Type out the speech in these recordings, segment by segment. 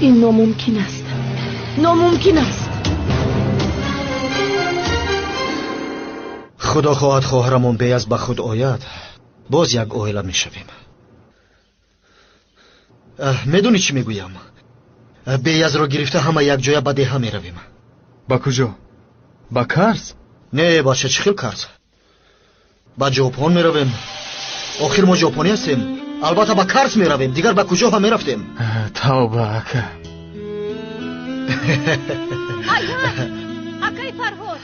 Ин номумкин аст, номумкин аст. Худо хоҳад хоҳарамон Беяз ба худ ояд, боз як оила мешавем. Медонӣ чӣ мегӯям? Беязро гирифта ҳама якҷоя ба деҳа меравем. Ба куҷо? Ба Карс? Не, бача, чӣ хел Карс? Ба Ҷопон меравем. Охир мо ҷопонӣ ҳастем. Албатта ба Карс меравем, дигар ба куҷо ҳам мерафтем? Тавба, ака. Аяз, акай Фарҳод,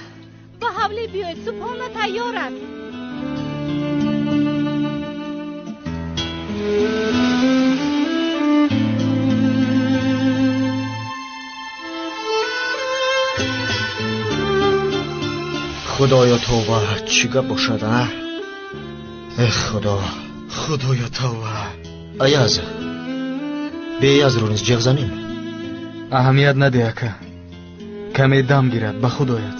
ба ҳавлӣ биёед, субҳона тайёр аст. Худоё тавба, чӣ гап бошад, а? Эх, Худо. Худоё тавба. Аяз, Беязро низ ҷеғ занем. Аҳамият надеҳ, ака. Каме дам гирад, ба худ ояд.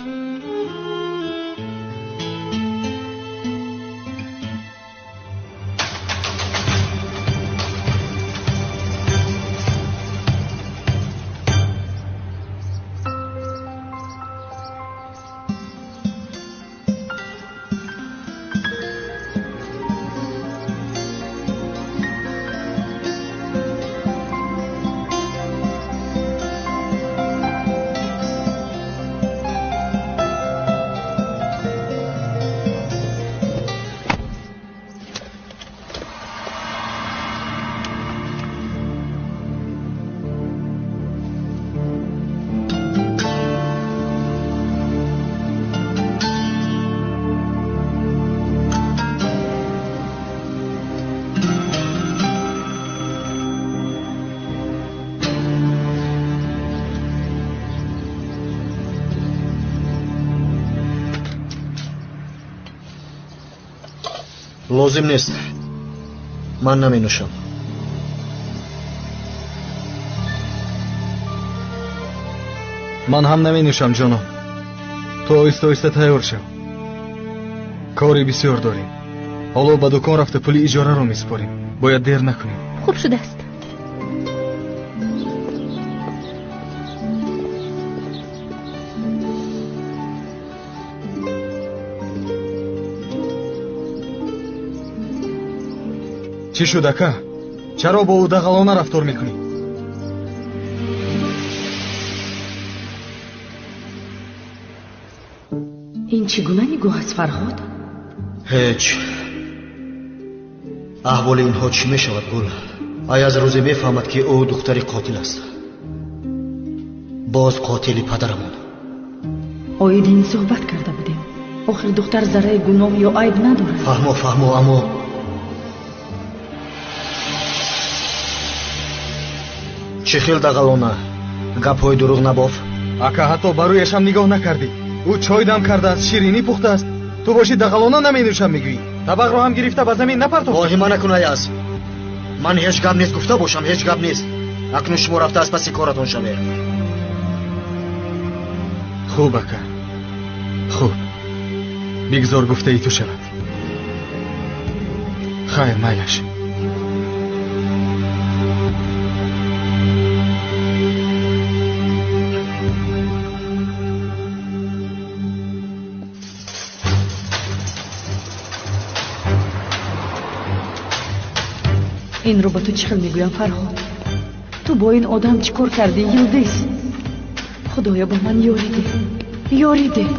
Лозим нест, ман наменӯшам. Ман ҳам наменӯшам, ҷонон. Ту оҳиста оҳиста тайёр шав. Кори бисёр дорем. Ҳоло ба дукон рафта пули иҷораро месупорем. Бояд дер накунем. Хуб шудааст. Чӣ шуд, ака? Чаро бо ӯ дағалона рафтор мекунӣ? Ин чӣ гуна нигоҳ аст, Фарҳод? Ҳеҷ. Аҳволи инҳо чӣ мешавад, Гул? Аяз рӯзе мефаҳмад, ки ӯ духтари қотил аст. Боз қотили падарамон. Оиди ин суҳбат карда будем. Охир духтар зарраи гуноҳ ё айб надорад. Фаҳмо, фаҳмо, аммо чӣ хел дағалона? Гапҳои дурӯғ набоф? Ака, ҳатто ба рӯяшам нигоҳ накардӣ. Ӯ чой дам кардааст, ширинӣ пухтааст. Ту бошӣ дағалона наменӯшам мегӯӣ. Табақро ҳам гирифта ба замин напартофтӣ. Воҳима накун, Аяз. Ман ҳеҷ гап нест гуфта бошам, ҳеҷ гап нест. Акнун шумо рафта аз паси коратон шавед. Хуб, ака, хуб. Бигзор гуфтаи ту шавад. Хайр, майлаш. Инро ба ту чӣ хел мегӯям, Фарҳод? Ту бо ин одам чӣ кор кардӣ, Йилдиз? Худоё, ба ман ёрӣ деҳ, ёрӣ деҳ.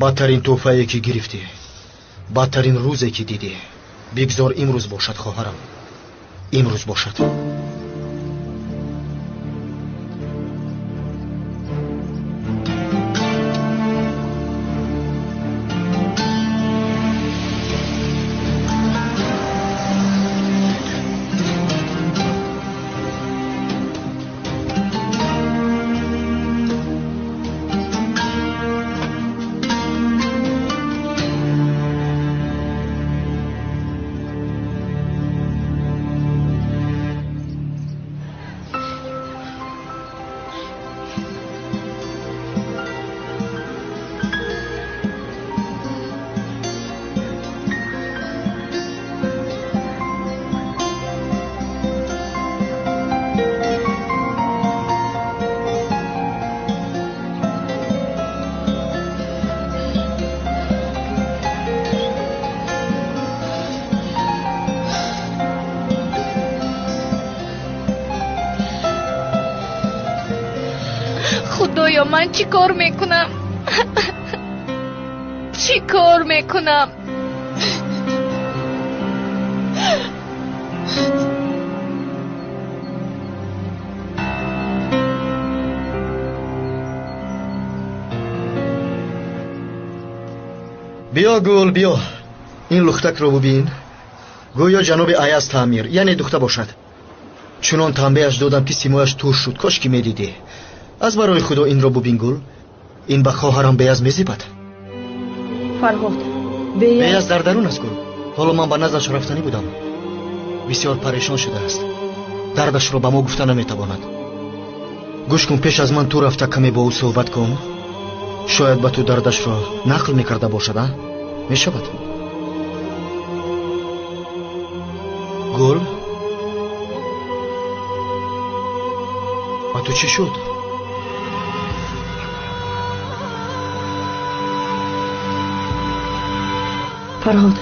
Бадтарин тӯҳфае ки гирифтӣ, бадтарин рӯзе ки дидӣ, бигзор имрӯз бошад, хоҳарам, имрӯз бошад. Худоё, ман чӣ кор мекунам? Чӣ кор мекунам? Биё гул, биё. Ин лухтакро бубин. Гӯё ҷаноби Аяз таъмир, яъне духта бошад. Чунон танбеҳаш додам, ки симояш тур шуд. Кош ки медидӣ. Аз барои худо инро бубин гул. Ин ба хоҳарам Беяз мезебад. Фарҳод, Беяз дар дарун аст гул. Ҳоло ман ба наздаш рафтанӣ будам. Бисёр парешон шудааст. Дардашро ба мо гуфта наметавонад. Гӯш кун, пеш аз ман ту рафта каме бо ӯ суҳбат кун. Шояд ба ту дардашро нақл мекарда бошад, а? Мешавад? Гул, ба ту чӣ шуд? Фарҳод,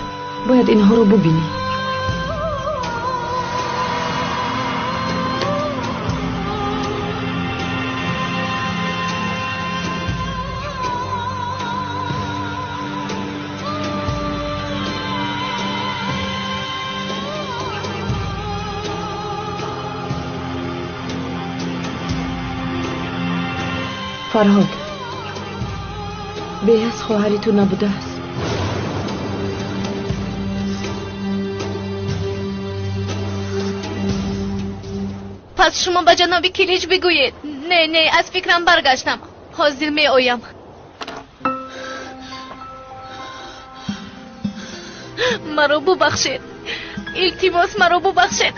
бояд инҳоро бубинӣ. Фарҳод, Беяз хоҳари ту набудааст. Пас шумо ба ҷаноби Килич бигӯед. Не, не, аз фикрам баргаштам. Ҳозир меоям. Маро бубахшед. Илтимос, маро бубахшед.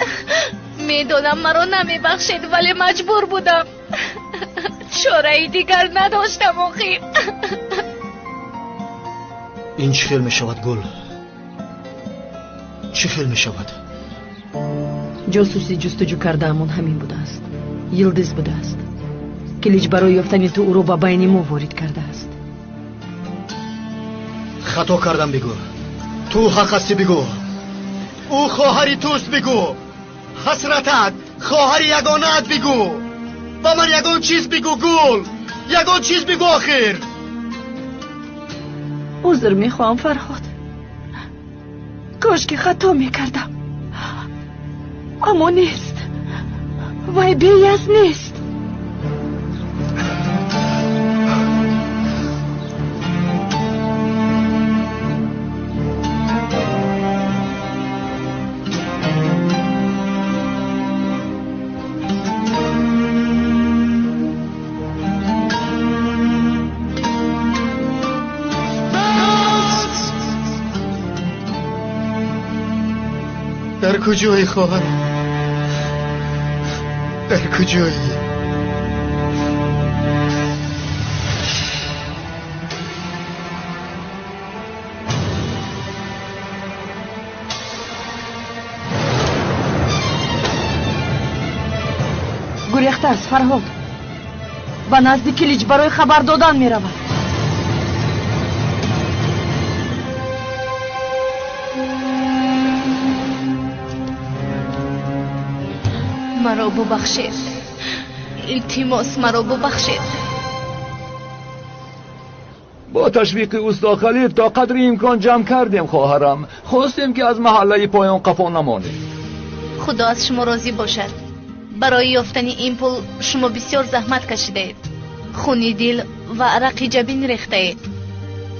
Медонам, маро намебахшед, вале маҷбур будам. Чораи дигар надоштам охир. Ин чӣ хел мешавад гул? Чӣ хел мешавад? Ҷосуси ҷустуҷӯ кардаамон ҳамин будааст. Йилдиз будааст. Килич барои ёфтани ту ӯро ба байни мо ворид кардааст. Хато кардам бигӯ. Ту ҳақ ҳастӣ бигӯ. Ӯ хоҳари туст бигӯ. Ҳасратат, хоҳари ягонаат бигӯ. Ба ман ягон чиз бигӯ гул. Ягон чиз бигӯ охир. Узр мехоҳам Фарҳод. Кош ки хато мекардам. Аммо нест. Вай Беяз нест. Дар куҷои хоҳарам? Дар куҷоӣ? Гурехтааст Фарҳод. Ба назди Килич барои хабар додан меравад. Маро бубахшед. Илтимос, маро бубахшед. Бо ташвиқи усто Халил то қадри имкон ҷамъ кардем хоҳарам. Хостем ки аз маҳаллаи поён қафо намонем. Худо аз шумо розӣ бошад. Барои ёфтани ин пул шумо бисёр заҳмат кашидаед. Хуни дил ва арақи ҷабин рехтаед.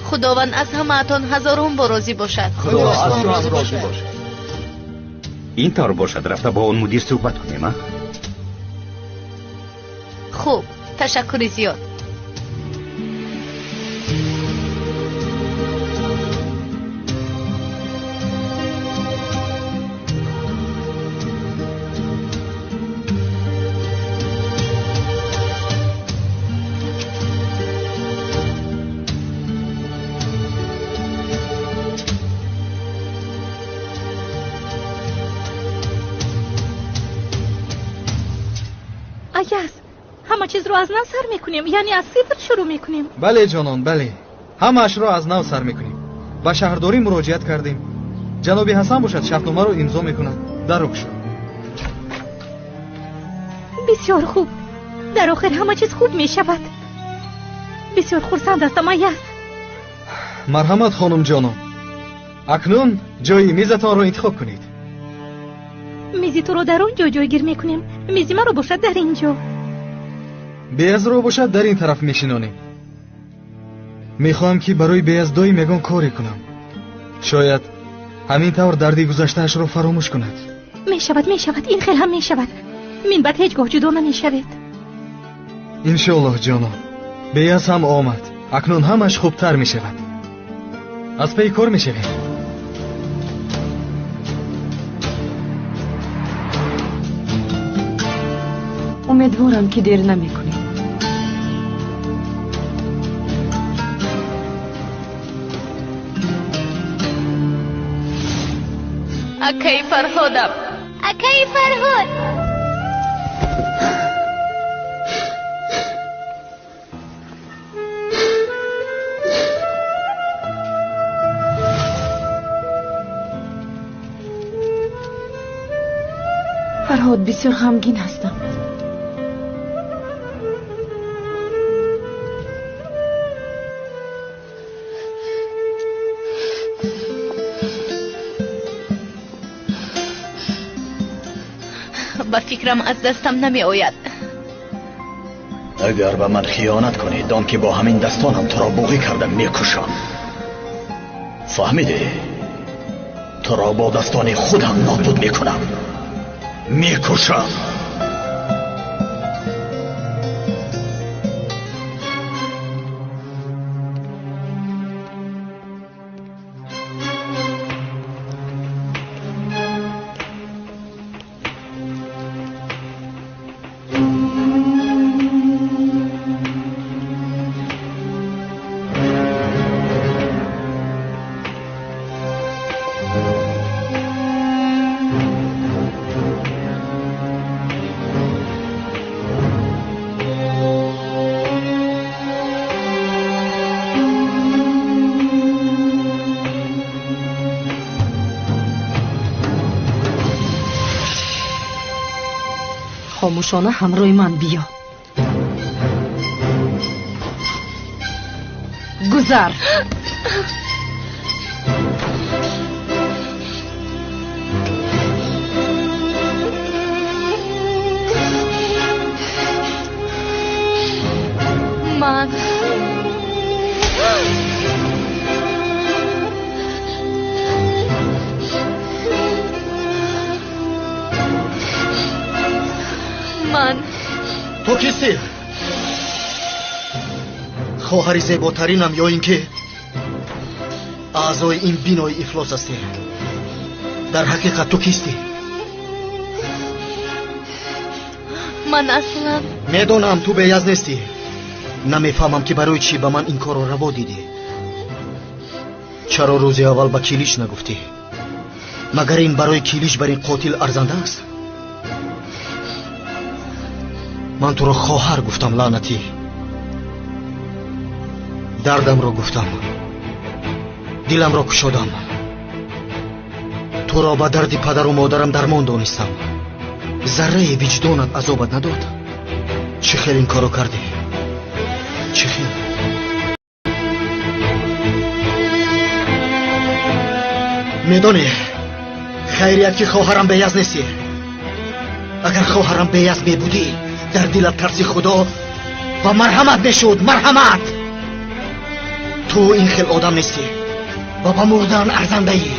Худованд аз ҳамаатон ҳазорон бор розӣ бошад. Худо аз шумо розӣ бошад. Ин тавр бошад, рафта бо он мудир суҳбат кунем, а? Хуб, ташаккури зиёд. Аяз, ҳама чизро аз нав сар мекунем, яъне аз сифр шурӯъ мекунем. Бале ҷонон, бале. Ҳамаашро аз нав сар мекунем. Ба шаҳрдорӣ муроҷиат кардем. Ҷаноби Ҳасан бошад шартномаро имзо мекунад. Дарок шуд. Бисёр хуб. Дар охир ҳама чиз хуб мешавад. Бисёр хурсанд ҳастам, Аяз. Марҳамат, хонум ҷонон. Акнун ҷои мизатонро интихоб кунед. Мизи туро дар он ҷо ҷойгир мекунем, мизи маро бошад дар ин ҷо. Беязро бошад дар ин тараф мешинонем. Мехоҳам ки барои Беяз доим ягон коре кунам. Шояд ҳамин тавр дарди гузаштаашро фаромӯш кунад. Мешавад, мешавад, ин хел ҳам мешавад. Мин баъд ҳеҷ гоҳ ҷудо намешавед. Иншоаллоҳ, ҷонон. Беяз ҳам омад. Акнун ҳамаш хубтар мешавад. Аз пайи кор мешавем. Умедворам ки дер намекунӣ. Акаи Фарҳодам, акаи Фарҳод. Фарҳод, бисёр ғамгин ҳастам. Ба фикрам аз дастам намеояд. Агар ба ман хиёнат кунӣ, дон ки бо ҳамин дастонам туро буғӣ карда мекушам. Фаҳмидӣ? Туро бо дастони худам нобуд мекунам. Мекушам. Хомӯшона ҳамроҳи ман биё. Гузар. Ман ман ту кистӣ? Хоҳари зеботаринам ё ин ки аъзои ин бинои ифлос ҳастӣ? Дар ҳақиқат ту кистӣ? Ман аслан медонам ту беяз нестӣ. Намефаҳмам ки барои чӣ ба ман ин корро раво дидӣ. Чаро рӯзи аввал ба Килич нагуфтӣ? Магар ин барои Килич бар ин қотил арзанда аст? Ман туро хоҳар гуфтам, лаънатӣ. Дардамро гуфтам, диламро кушодам. Туро ба дарди падару модарам дармон донистам. Зарраи виҷдонат азобат надод? Чӣ хел ин корро кардӣ? Чӣ хел? Медонӣ, хайрият ки хоҳарам беяз нестӣ. Агар хоҳарам беяз мебудӣ, дар дилат тарси худо ва марҳамат мешуд. Марҳамат! Ту ин хел одам нестӣ ва ба мурдан арзандаӣ.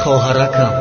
Хоҳаракам,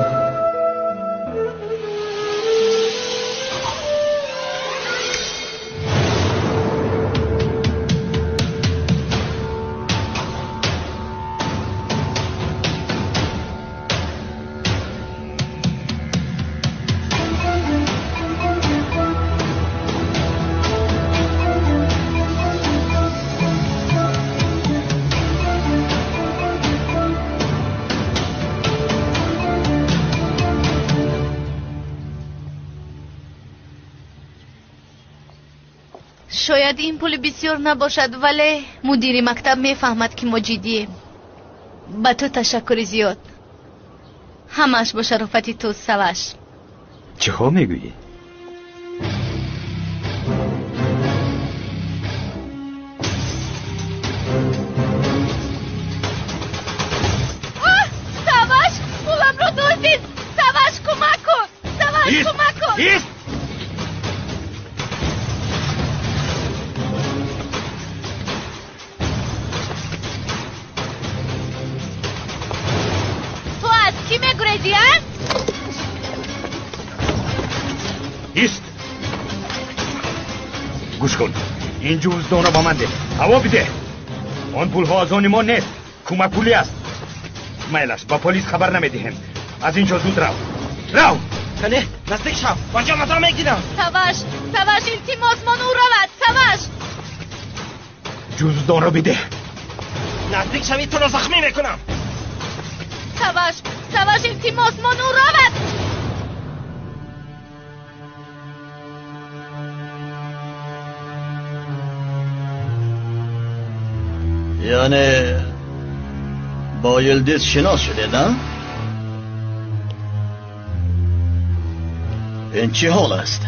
Шояд ин пул бисёр набошад, вале мудири мактаб мефаҳмад, ки мо ҷиддием. Ба ту ташаккури зиёд. Ҳамааш бо шарофати ту, Саваш. Чиҳо мегӯӣ? Саваш, пуламро дуздид! Саваш, кӯмак кун! Саваш, кӯмак кун! Ист! Ту аз кӣ мегурезӣ, а? Ист! Гӯш кун, ин ҷуздонро ба ман деҳ. Ҳаво бидеҳ. Он пулҳо аз они мо нест, кӯмакпулӣ аст. Майлаш, ба полис хабар намедиҳем. Аз ин ҷо зуд рав. Рав! Кане, наздик шав, ба ҷонатро мегирам. Саваш, Саваш, илтимос, мон ӯ равад, Саваш! Ҷуздонро бидеҳ. Наздик шавӣ, туро захмӣ мекунам. Саваш, Саваш, илтимос, мон ӯ равад. Яъне бо Йилдиз шинос шудед, а? Ин чӣ ҳол аст?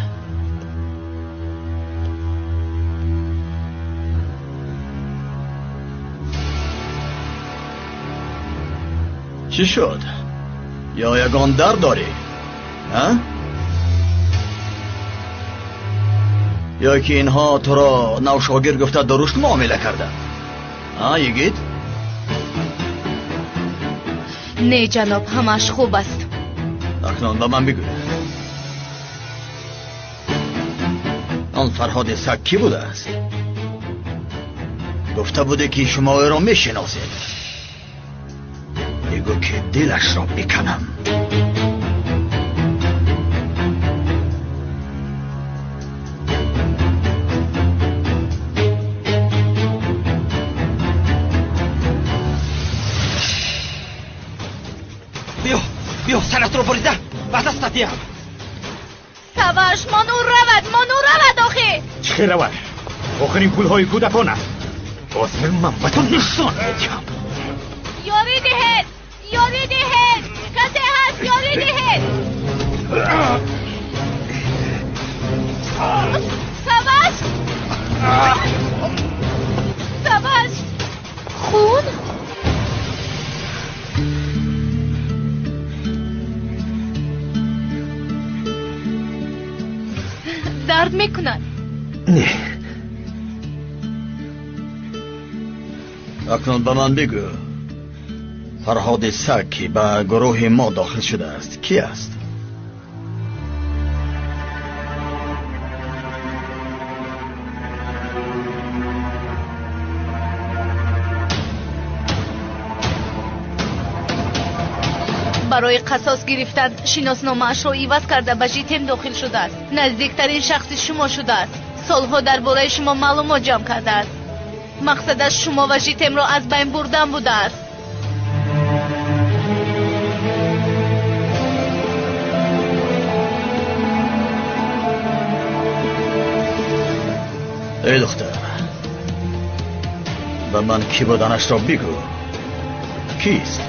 Чӣ шуд? Ё ягон дард дорӣ? А? Ё ки инҳо туро навшогирд гуфта дурушт муомила карданд? А, йигит? Не, ҷаноб, ҳамааш хуб аст. Акнун ба ман бигӯ, он Фарҳоди саг кӣ будааст? Гуфта буде ки шумо ӯро мешиносед. Бигӯ ки дилашро биканам. Биё, саратро бурида ба дастат диҳам. Саваш, мон ӯ равад, мон ӯ равад охи! Чӣ хел равад? Охир ин пулҳои кӯдакон аст. Ҳозир ман ба ту нишон медиҳам. Ёрӣ диҳед! Ёрӣ диҳед! Касе ҳаст, ёрӣ диҳед! Саваш! Саваш! Хун? Дард мекунад? Не. Акнун ба ман бигӯ, Фарҳоди саг ки ба гурӯҳи мо дохил шудааст кӣ аст? Барои қасос гирифтан шиносномаашро иваз карда ба ЖИТЕМ дохил шудааст. Наздиктарин шахси шумо шудааст. Солҳо дар бораи шумо маълумот ҷамъ кардааст. Мақсадаш шумо ва ЖИТЕМро аз байн бурдан будааст. Эй духтар, ба ман кӣ буданашро бигӯ. Кист?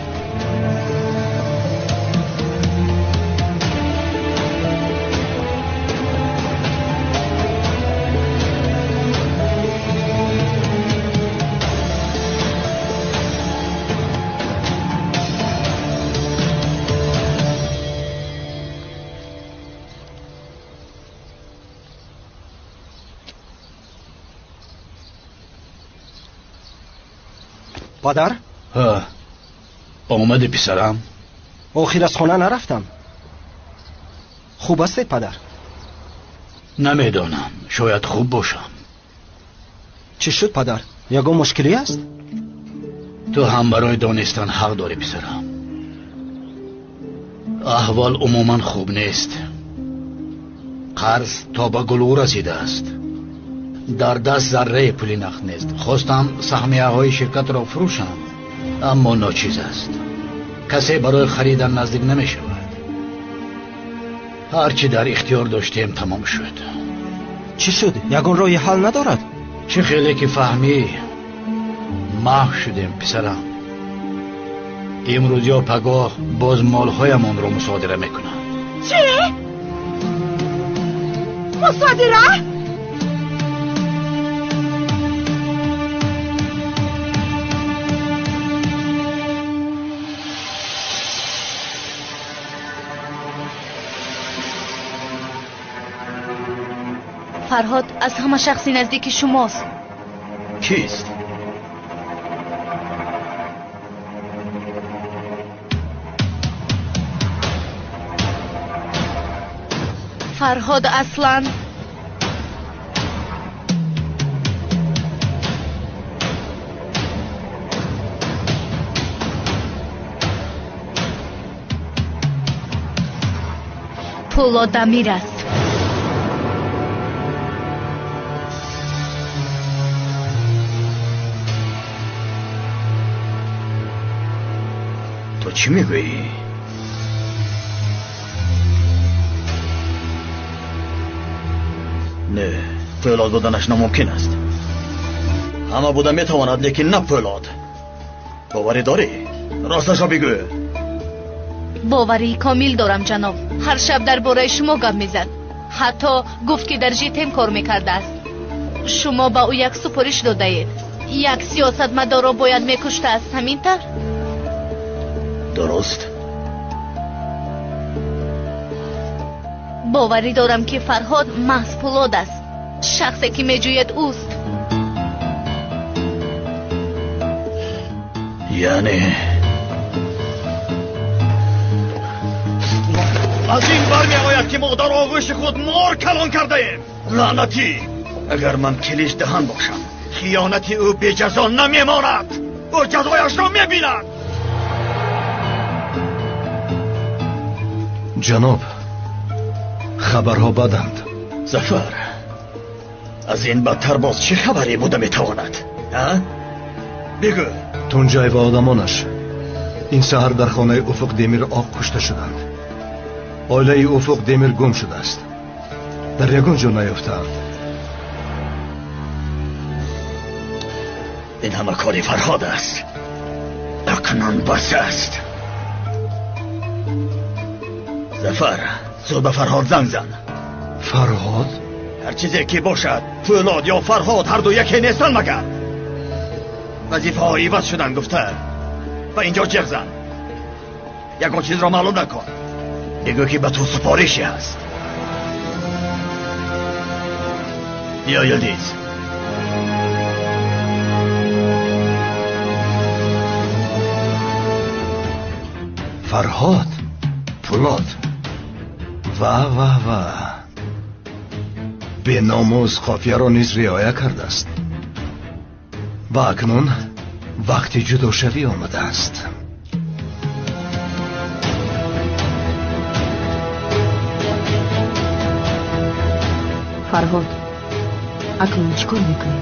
Падар? Ҳа, омади писарам? Охир аз хона нарафтам. Хуб ҳастед, падар? Намедонам, шояд хуб бошам. Чӣ шуд, падар? Ягон мушкилӣ аст? Ту ҳам барои донистан ҳақ дорӣ, писарам. Аҳвол умуман хуб нест. Қарз то ба гулӯ расидааст. Дар даст зарраи пули нақд нест. Хостам саҳмияҳои ширкатро фурӯшам, аммо ночиз аст. Касе барои харидан наздик намешавад. Ҳарчи дар ихтиёр доштем тамом шуд. Чӣ шуд? Ягон роҳи ҳал надорад? Чӣ хеле ки фаҳмӣ, маҳв шудем писарам. Имрӯз ё пагоҳ боз молҳоямонро мусодира мекунанд. Чӣ? Мусодира? Фарҳод аз ҳама шахси наздики шумост. Кист? Фарҳод аслан Пулодамир аст. Ту чӣ мегӯӣ? Не, пӯлод буданаш номумкин аст. Ҳама буда метавонад, лекин на пӯлод. Боварӣ дорӣ? Росташро бигӯ. Боварии комил дорам, ҷаноб. Ҳар шаб дар бораи шумо гап мезад. Ҳатто гуфт, ки дар ЖТМ кор мекардааст. Шумо ба ӯ як супориш додаед. Як сиёсатмадорро бояд мекуштааст, ҳамин тавр? Дуруст. Боварӣ дорам, ки Фарҳод маҳз Пулод аст. Шахсе, ки меҷӯяд ӯст. Яъне аз ин бармеояд, ки мо дар оғӯши худ мор калон кардаем. Лаънатӣ! Агар ман килиш даҳан бошам, хиёнати ӯ беҷазо намемонад. Ӯ ҷазояшро мебинад. Ҷаноб, хабарҳо баданд. Зафар, аз ин бадтар боз чӣ хабаре буда метавонад? Бигӯ. Тунҷай ва одамонаш ин саҳар дар хонаи Уфуқ Демир Оқ кушта шуданд. Оилаи Уфуқ Демир гум шудааст. Дар ягон ҷо наёфтаанд. Ин ҳама кори Фарҳод аст. Акнун бас аст. Зафар, зуд ба Фарҳод занг зан. Фарҳод? Ҳар чизе ки бошад, Пӯлод ё Фарҳод ҳарду яке нестанд магар? Вазифаҳо иваз шуданд гуфта. Ба инҷо ҷеғ зан. Ягон чизро маълум накун. Бигӯ, ки ба ту супорише ҳаст. Биё, Йилдиз. Фарҳод, Пулод. Ва ва ва. Беномус қофияро низ риоя кардааст. Ва акнун вақти ҷудошавӣ омадааст. Фарҳод, акнун чӣ кор мекунӣ?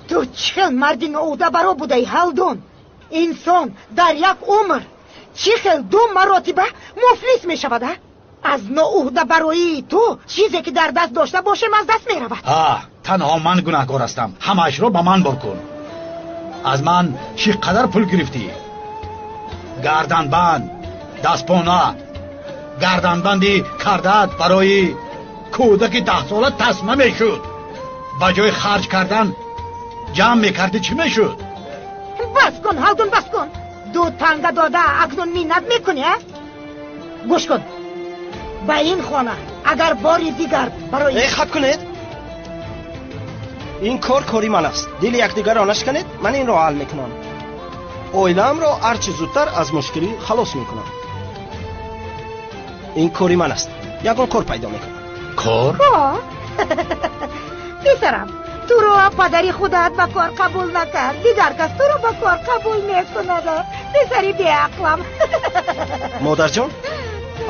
Ту чӣ хел марди ноудабаро будаи, Ҳалдун? Инсон дар як умр чӣ хел ду маротиба муфлис мешавад, а? Аз ноуҳдабароии ту чизе, ки дар даст дошта бошем, аз даст меравад. Танҳо ман гунаҳкор ҳастам. Ҳамаашро ба ман бор кун. Аз ман чӣ қадар пул гирифтӣ? Гарданбанд, дастпона, гарданбанди кардаат барои кӯдаки 10сола тасма мешуд. Ба ҷои харҷ кардан ҷамъ мекардӣ, чӣ мешуд? Бас кун, Ҳалдун, бас кун. Ду танга дода акнун миннат мекунӣ, а? Гӯш кун, ба ин хона агар бори дигар барои Э, хаб кунед. Ин кор кори ман аст. Дили якдигарро нашканед, ман инро ҳал мекунам. Оилаамро ҳарчи зудтар аз мушкилӣ халос мекунам. Ин кори ман аст. Ягон кор пайдо мекунам. Кор? Писарам, туро падари худат ба кор қабул накард. Дигар кас туро ба кор қабул мекунад. Писари беақлам. Модарҷон,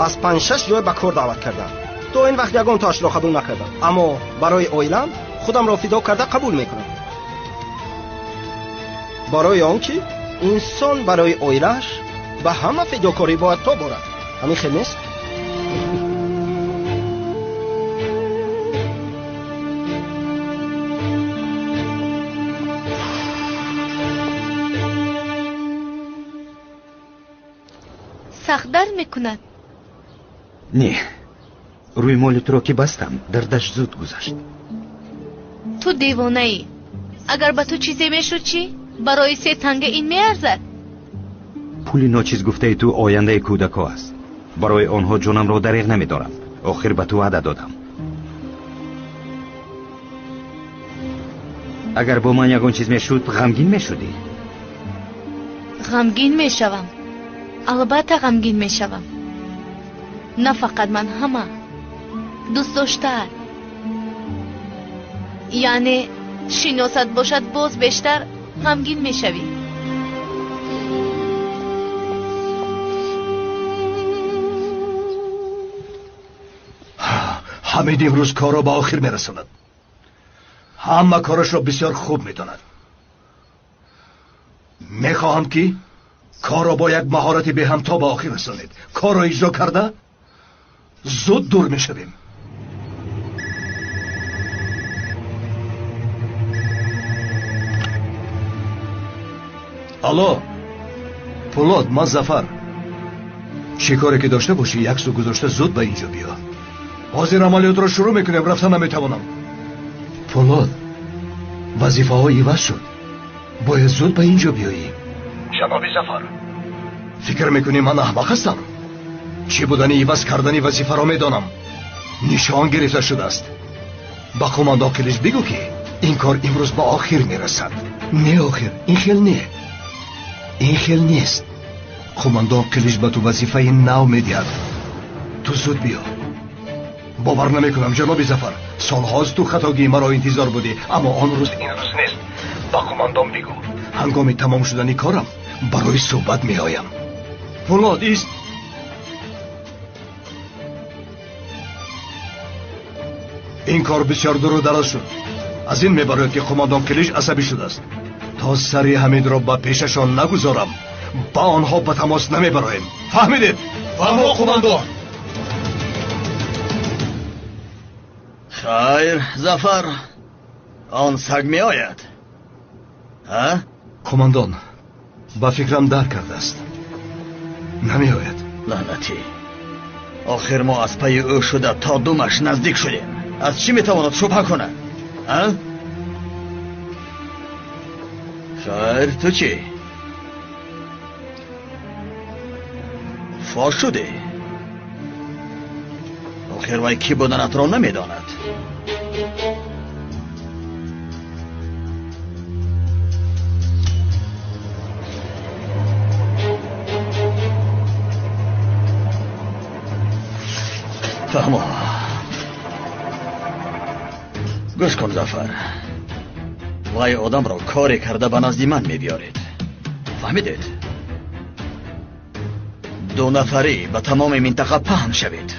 аз 5-6 ҷой ба кор даъват кардам. То ин вақт ягон тоашро қабул накардам. Аммо барои оилаам худамро фидо карда қабул мекунам. Барои он ки инсон барои оилааш Ба ҳама фидокорӣ бояд тоб орад. Ҳамин хел нест? Сахт дард мекунад? Не, рӯймоли туро ки бастам, дардаш зуд гузашт. Ту девонаӣ. Агар ба ту чизе мешуд чӣ? Барои се танга ин меарзад? Пули ночиз гуфтаи ту ояндаи кӯдакҳо аст. Барои онҳо ҷонамро дареғ намедорам. Охир ба ту ваъда додам. Агар бо ман ягон чиз мешуд, ғамгин мешудӣ? Ғамгин мешавам. Албатта ғамгин мешавам. На фақат ман, ҳама дӯст доштаат. Яъне шиносат бошад, боз бештар ғамгин мешавӣ. Ҳамид имрӯз корро ба охир мерасонад. Ҳама корашро бисёр хуб медонад. Мехоҳам ки корро бо як маҳорати беҳамто ба охир расонед. Корро иҷро карда зуд дур мешавем. Алло, Пулод, ман Зафар. Чӣ коре ки дошта бошӣ, як су гузошта зуд ба инҷо биё. Ҳозир амалиётро шурӯъ мекунем, рафта наметавонам. Пулод, вазифаҳо иваз шуд. Бояд зуд ба инҷо биёӣ. Ҷаноби Зафар, фикр мекунӣ ман аҳмақ ҳастам? Чӣ будани иваз кардани вазифаро медонам. Нишон гирифта шудааст. Ба қумондон Қилич бигӯ ки ин кор имрӯз ба охир мерасад. Не, охир, ин хел не. Ин хел нест. Қумондон Қилич ба ту вазифаи нав медиҳад. Ту зуд биё. Бовар намекунам, ҷаноби Зафар. Солҳост ту хатогии маро интизор будӣ, аммо он рӯз ин рӯз нест. Ба қумондон бигӯ. Ҳангоми тамом шудани корам барои суҳбат меоям. Пулод ист. Ин кор бисёр дуру дароз шуд. Аз ин мебарояд ки қумондон Қилич асабӣ шудааст. То сари Ҳамидро ба пешашон нагузорам, ба онҳо ба тамос намебароем. Фаҳмидед? Фаҳмо, қумондон. Хайр, Зафар, он саг меояд. Ҳа? Қумондон, ба фикрам дар кардааст. Намеояд. Лаънатӣ. Охир мо аз пайи ӯ шуда то думаш наздик шудем. Аз чӣ метавонад шубҳа кунад? А? Хайр, ту чӣ? Фош шудӣ? Охир вай кӣ буданатро намедонад. Фаҳмо. Гӯш кун, Зафар. Вай одамро коре карда ба назди ман мебиёред. Фаҳмидед? Ду нафарӣ ба тамоми минтақа паҳн шавед.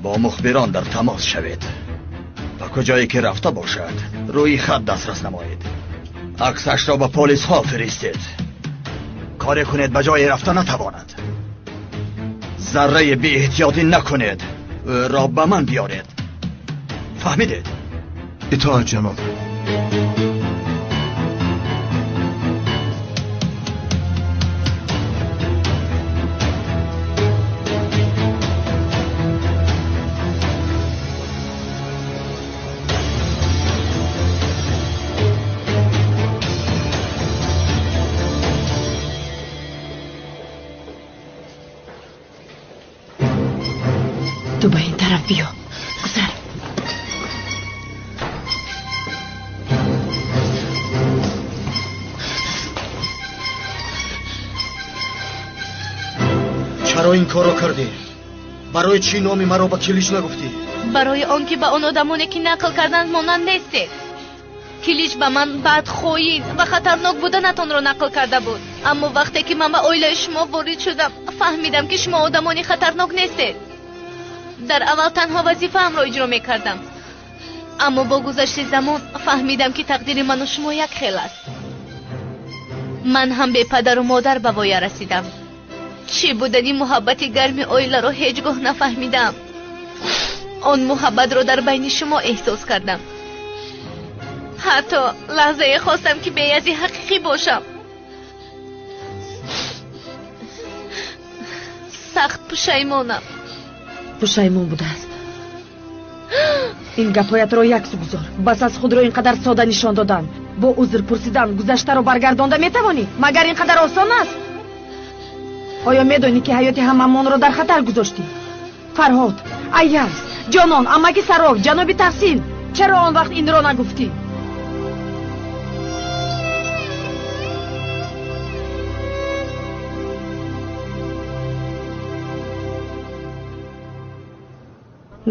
Бо мухбирон дар тамос шавед. Ба куҷое ки рафта бошад, рӯи хат дастрас намоед. Аксашро ба полисҳо фиристед. Коре кунед ба ҷое рафта натавонад. Зарраи беэҳтиётӣ накунед. Ӯро ба ман биёред. Фаҳмидед? Итоат, ҷаноб. Ту ба ин тараф биё. Гузар. Чаро ин корро кардӣ? Барои чӣ номи маро ба Килич нагуфтӣ? Барои он ки ба он одамоне ки нақл карданд монанд нестед. Килич ба ман бадхоин ва хатарнок буданатонро нақл карда буд. Аммо вақте ки ман ба оилаи шумо ворид шудам, фаҳмидам ки шумо одамони хатарнок нестед. Дар аввал танҳо вазифаамро иҷро мекардам. Аммо бо гузашти замон фаҳмидам ки тақдири ману шумо як хел аст. Ман ҳам бепадару модар ба воя расидам. Чӣ будани муҳаббати гарми оиларо ҳеҷ гоҳ нафаҳмидам. Он муҳаббатро дар байни шумо эҳсос кардам. Ҳатто лаҳзае хостам ки беязи ҳақиқӣ бошам. Сахт пушаймонам. Пушаймон будааст. Ин гапҳоятро яксу гузор. Бас аз худро ин қадар сода нишон додан, бо узр пурсидан гузаштаро баргардонда метавонӣ? Магар ин қадар осон аст? Оё медонӣ ки ҳаёти ҳамамонро дар хатар гузоштӣ? Фарҳод, Аяз, Ҷонон, амаки Саров, ҷаноби Таҳсин, чаро он вақт инро нагуфтӣ?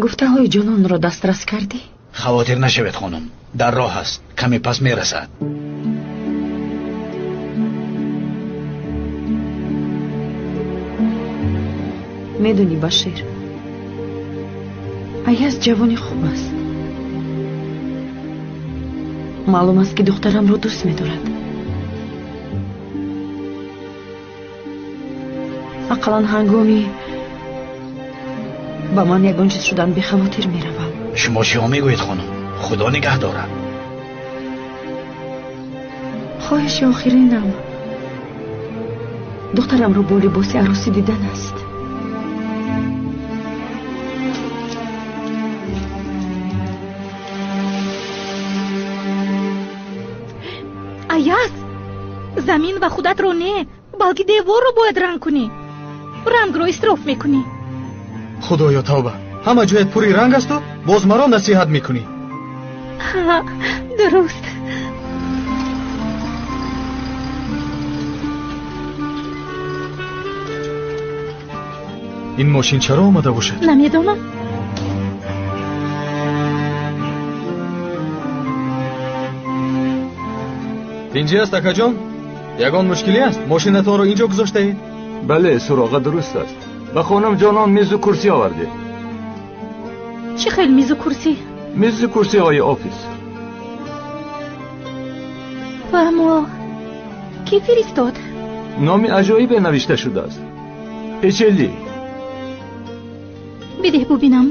Гуфтаҳои Ҷононро дастрас кардӣ? Хавотир нашавед, хонум, дар роҳ аст, каме пас мерасад. Медонӣ, Башир, Аяз ҷавони хуб аст. Маълум аст, ки духтарамро дӯст медорад. Ақаллан ҳангоми ба ман ягон чиз шудан бехавотир меравам. Шумо чиҳо мегӯед, хонум? Худо нигаҳ дорад. Хоҳиши охиринам духтарамро бо либоси арӯсӣ дидан аст. Аяз, замин ва худатро не, балки деворро бояд ранг кунӣ. Рангро исроф мекунӣ. Худоё, тавба! Ҳама ҷоят пури ранг асту боз маро насиҳат мекунӣ. Ҳа, дуруст. Ин мошин чаро омада бошад? Намедонам. Тинҷӣ аст, акаҷон? Ягон мушкилӣ аст? Мошинатонро инҷо гузоштаед? Бале, суроға дуруст аст. Ба хонум Ҷонон мизу курсӣ овардед. Чӣ хел мизу курсӣ? Мизу курсиҳои офис. Фаҳмо, кӣ фиристод? Номи аҷоибе навишта шудааст. Печели. Бидеҳ бубинам.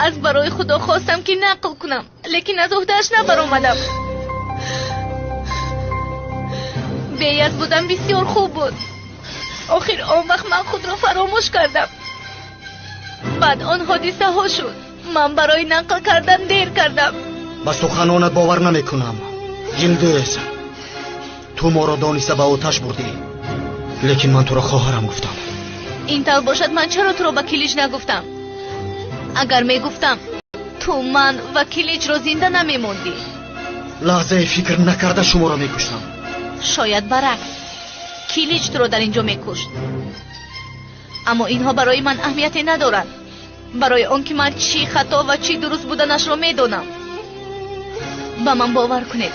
Аз барои худо хостам ки нақл кунам, лекин аз уҳдааш набаромадам. Беяз будан бисёр хуб буд. Охир он вақт ман худро фаромӯш кардам. Баъд он ҳодисаҳо шуд. Ман барои нақл кардан дер кардам. Ба суханонат бовар намекунам. Йилдиз, ту моро дониста ба оташ бурдӣ, лекин ман туро хоҳарам гуфтам. Ин тавр бошад, ман чаро туро ба Килич нагуфтам? Агар мегуфтам, ту ман ва Киличро зинда намемондӣ. Лаҳзае фикр накарда шуморо мекуштам. Шояд баръакс, Килич туро дар ин ҷо мекушт. Аммо инҳо барои ман аҳамияте надоранд, барои он ки ман чӣ хато ва чӣ дуруст буданашро медонам. Ба ман бовар кунед,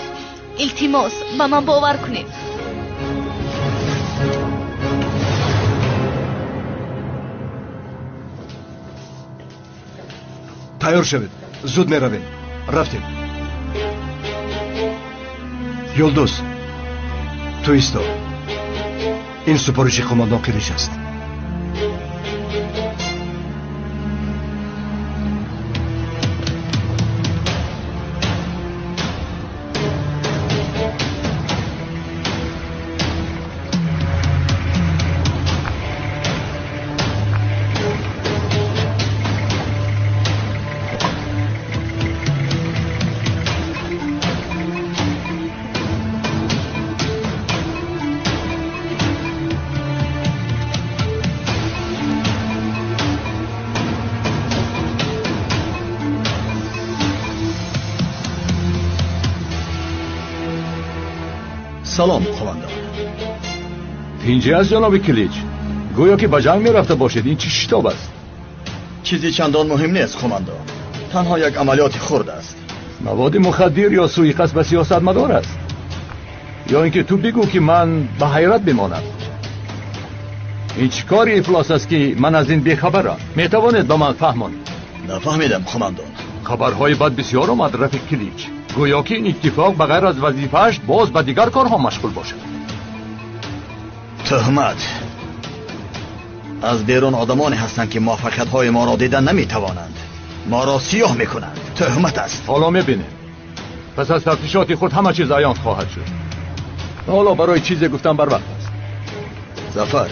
илтимос, ба ман бовар кунед. Тайёр шавед, зуд меравем. Рафтем. Юлдуз, ту исто. Ин супориши қумондон Қилич аст. Салом, қумондон. Тинҷӣ аст, ҷаноби Килич? Гӯё ки ба ҷанг мерафта бошед. Ин чӣ шитоб аст? Чизи чандон муҳим нест, қумондон. Танҳо як амалиёти хурд аст. Маводи мухаддир ё суиқасд ба сиёсатмадор аст? Ё ин ки ту бигӯ ки ман ба ҳайрат бимонам. Ин чӣ кори ифлос аст, ки ман аз ин бехабарам? Метавонед ба ман фаҳмонед? Нафаҳмидам, қумандон. Хабарҳои бад бисёр омад, рафиқ Килич. Гӯё ки ин иттифоқ ба ғайр аз вазифааш боз ба дигар корҳо машғул бошад. Тӯҳмат. Аз берун одамоне ҳастанд, ки муваффақиятҳои моро дида наметавонанд. Моро сиёҳ мекунанд. Тӯҳмат аст. Ҳоло мебинем. Пас аз тафтишоти худ ҳама чиз аён хоҳад шуд. Ҳоло барои чизе гуфтан барвақт аст. Зафар.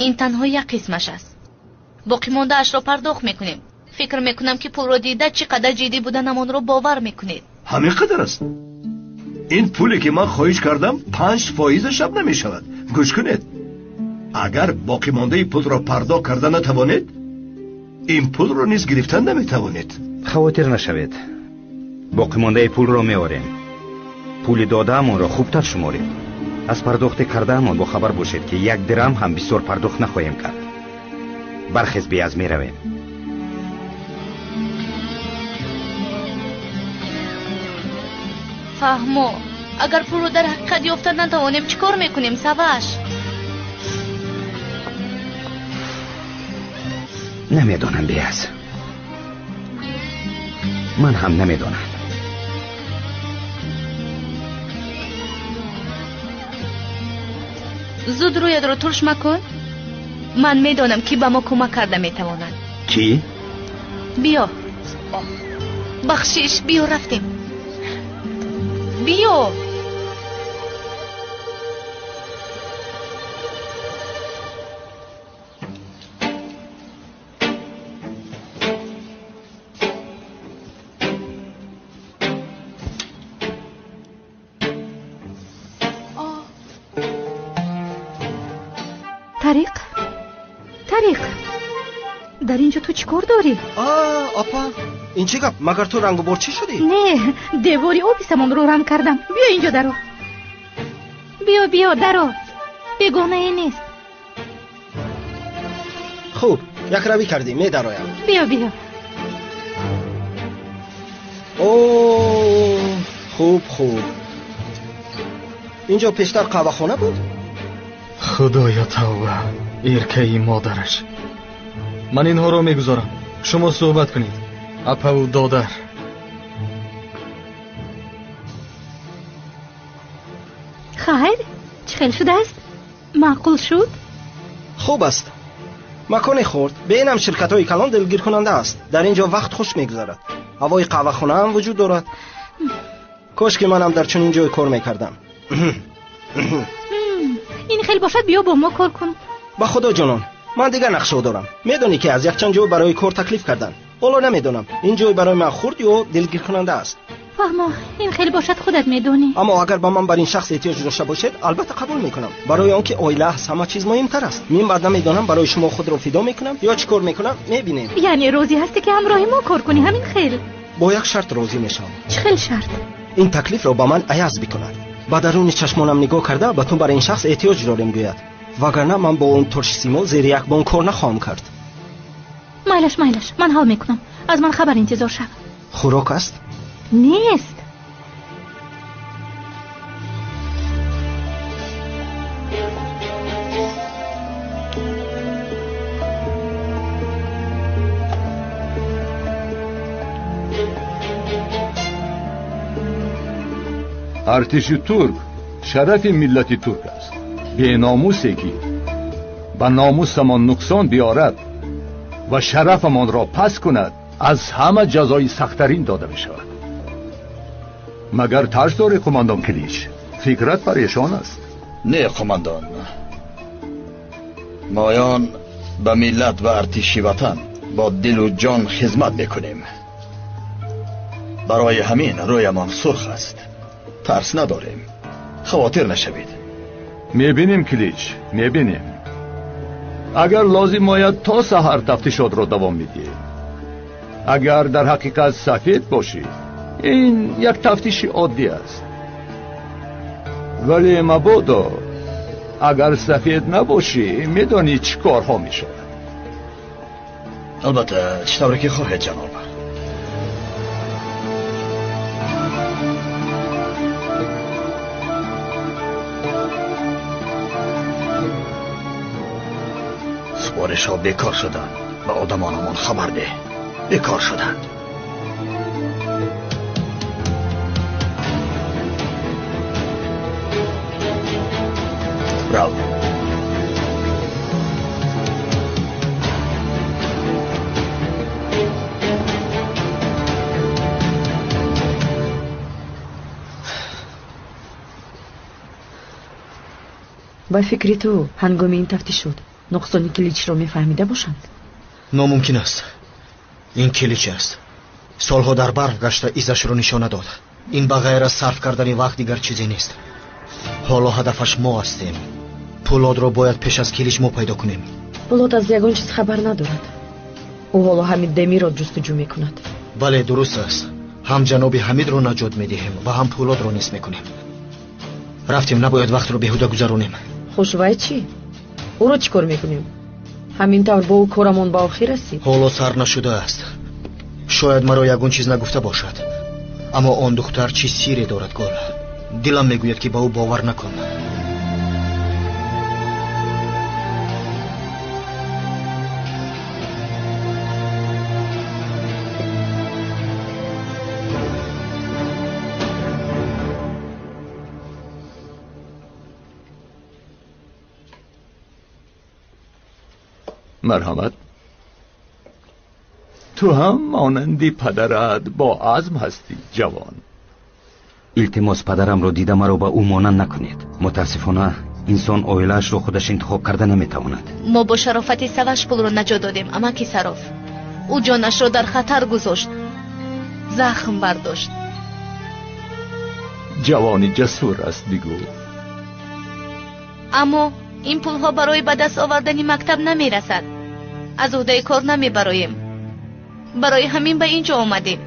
Ин танҳо як қисмаш аст. Боқимондаашро пардохт мекунем. Фикр мекунам, ки пулро дида чӣ қадар ҷиддӣ буданамонро бовар мекунед. Ҳамин қадар аст. Ин пуле, ки ман хоҳиш кардам, 5% ҳам намешавад. Гӯш кунед, агар боқимондаи пулро пардохт карда натавонед, ин пулро низ гирифтан наметавонед. Хавотир нашавед, боқимондаи пулро меорем. Пули додаамонро хубтар шуморед. Аз пардохти кардаамон бохабар бошед, ки 1 дирам ҳам бисёр пардохт нахоҳем кард. Бархез, беаз меравем. Фаҳмо, агар пулро дар ҳақиқат ёфта натавонем, чӣ кор мекунем, Саваш? Намедонам, Беаз. Ман ҳам намедонам. Зуд рӯятро турш макун. Ман медонам, ки ба мо кӯмак карда метавонад. Кӣ? Биё. Бахшиш, биё, рафтем. Биё. Тариқ, Тариқ, дар ин ҷо ту чӣ кор дорӣ? Апа, ин чӣ гап? Магар ту рангу борчӣ шудӣ? Не, девори офисамонро ранг кардам. Биё инҷо даро. Биё, биё, даро. Бегонае нест. Хуб, якравӣ кардӣ, медароям. Биё, биё. О, хуб, хуб. Инҷо пештар қаҳвахона буд? Худоё, тавба, эркаи модараш. Ман инҳоро мегузорам. Шумо суҳбат кунед, апаву додар. Хайр, чӣ хел шудааст? Маъқул шуд? Хуб аст. Макони хурд, беинам ширкатҳои калон дилгиркунанда аст. Дар ин ҷо вақт хуш мегузарад. Ҳавои қаҳвахонаам вуҷуд дорад. Кош ки манам дар чунин ҷой кор мекардам. Ин хел бошад, биё бо мо кор кун. Ба худо ҷонон, ман дигар нақшҳо дорам. Медонӣ, ки аз якчанд ҷой барои кор таклиф карданд. Ҳоло намедонам, ин ҷой барои ман хурд ё дилгиркунанда аст. Фаҳмо, ин хел бошад, худат медонӣ. Аммо агар ба ман бар ин шахс эҳтиёҷ дошта бошед, албатта қабул мекунам. Барои он ки оила аз ҳама чиз муҳимтар аст. Мин баъд намедонам, барои шумо худро фидо мекунам ё чӣ кор мекунам, мебинем. Яъне розӣ ҳастӣ, ки ҳамроҳи мо кор кунӣ, ҳамин хел? Бо як шарт розӣ мешавам. Чӣ хел шарт? Ин таклифро ба ман Аяз бикунад. Ба даруни чашмонам нигоҳ карда, ба ту бар ин шахс эҳтиёҷ дорем гӯяд. Вагарна ман бо он туршсимо зери як бон кор нахоҳам кард. Майлаш, майлаш, ман ҳал мекунам. Аз ман хабар интизор шав. Хӯрок аст? Нест. Артиши турк шарафи миллати турк аст. Беномусе ки ба номусамон нуқсон биёрад ва шарафамонро пас кунад, аз ҳама ҷазои сахттарин дода мешавад. Магар тарс дорӣ, қумандон Килич? Фикрат парешон аст. Не, қумандон, моён ба миллат ва артиши ватан бо дилу ҷон хизмат мекунем. Барои ҳамин рӯямон сурх аст. Тарс надорем. Хавотир нашавед. Мебинем, Килич, мебинем. Агар лозим ояд, то саҳар тафтишотро давом медиҳем. Агар дар ҳақиқат сафед бошӣ, ин як тафтиши оддӣ аст. Вале мабодо агар сафед набошӣ, медонӣ чӣ корҳо мешавад. Албатта, чӣ тавре ки хоҳед, ҷаноб. Супоришҳо бекор шуданд. Ба одамонамон хабар деҳ. Бекор шуданд. Рав. Ба фикри ту ҳангоми ин тафтишот нуқсони Киличро мефаҳмида бошанд? Номумкин аст. Ин Килич аст. Солҳо дар барф гашта изашро нишона дод. Ин ба ғайр аз сарф кардани вақт дигар чизе нест. Ҳоло ҳадафаш мо ҳастем. Пулодро бояд пеш аз Килич мо пайдо кунем. Пулод аз ягон чиз хабар надорад. Ӯ ҳоло Ҳамид Демирро ҷустуҷӯ мекунад. Бале, дуруст аст. Ҳам ҷаноби Ҳамидро наҷот медиҳем ва ҳам Пулодро нест мекунем. Рафтем, набояд вақтро беҳуда гузаронем. Хуш, вай чӣ? Ӯро чӣ кор мекунем? Ҳамин тавр бо ӯ корамон ба охир расид. Ҳоло сар нашудааст. Шояд маро ягон чиз нагуфта бошад, аммо он духтар чӣ сире дорад, Гул. Дилам мегӯяд, ки ба ӯ бовар накун. Марҳамат. Ту ҳам монанди падарат бо азм ҳастӣ, ҷавон. Илтимос, падарамро дида маро ба ӯ монанд накунед. Мутаассифона, инсон оилаашро худаш интихоб карда наметавонад. Мо бо шарофати Саваш пулро наҷот додем, амаки Сароф. Ӯ ҷонашро дар хатар гузошт, захм бардошт. Ҷавони ҷасур аст, бигӯ. Аммо ин пулҳо барои ба даст овардани мактаб намерасад. Аз уҳдаи кор намебароем. Барои ҳамин ба ин ҷо омадем.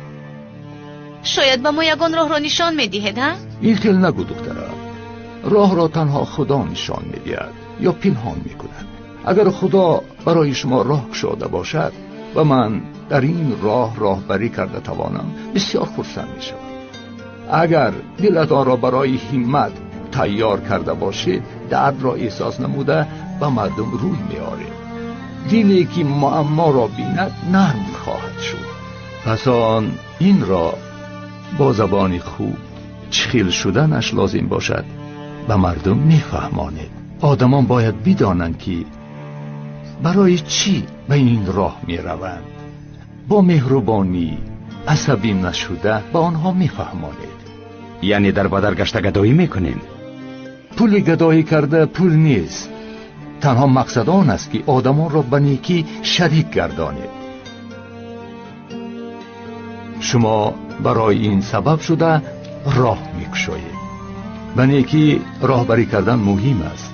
Шояд ба мо ягон роҳро нишон медиҳед, ҳа? Ин хел нагӯ, духтарам. Роҳро танҳо Худо нишон медиҳад ё пинҳон мекунад. Агар Худо барои шумо роҳ кушода бошад ва ман дар ин роҳ роҳбарӣ карда тавонам, бисёр хурсанд мешавам. Агар дилатонро барои ҳиммат тайёр карда бошед, дардро эҳсос намуда ба мардум рӯй меоред. Диле ки муамморо бинад нарм хоҳад шуд. Пас он инро бо забони хуб чӣ хел шуданаш лозим бошад ба мардум мефаҳмонед. Одамон бояд бидонанд, ки барои чӣ ба ин роҳ мераванд. Бо меҳрубонӣ асабӣ нашуда ба онҳо мефаҳмонед. Яъне дар бадар гашта гадоӣ мекунем? Пули гадоӣ карда пул нест. Танҳо мақсад он аст, ки одамонро ба некӣ шарик гардонед. Шумо барои ин сабаб шуда роҳ мекушоед. Ба некӣ роҳбарӣ кардан муҳим аст.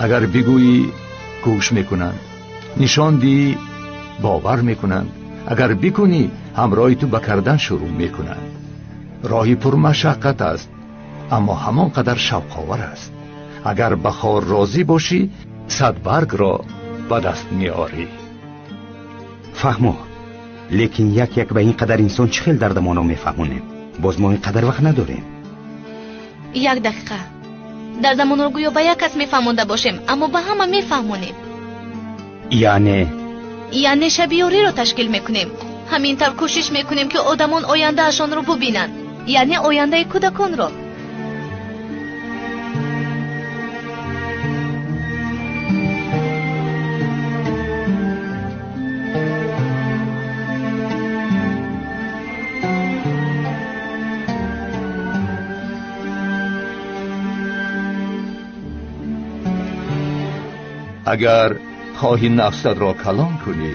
Агар бигӯӣ, гӯш мекунанд, нишон диҳӣ, бовар мекунанд. Агар бикунӣ, ҳамроҳи ту ба кардан шурӯъ мекунанд. Роҳи пурмашаққат аст, аммо ҳамон қадар шавқовар аст. Агар ба хор розӣ бошӣ, 100 баргро ба даст меорӣ. Фаҳмо, лекин як як ба ин қадар инсон чӣ хел дардамонро мефаҳмонем? Боз мо ин қадар вақт надорем. Як дақиқа. Дардамонро гӯё ба як кас мефаҳмонда бошем, аммо ба ҳама мефаҳмонем. Яъне? Яъне шабиёриро ташкил мекунем. Ҳамин тавр кӯшиш мекунем, ки одамон ояндаашонро бубинанд, яъне ояндаи кӯдаконро. Агар хоҳӣ нафсатро калон кунӣ,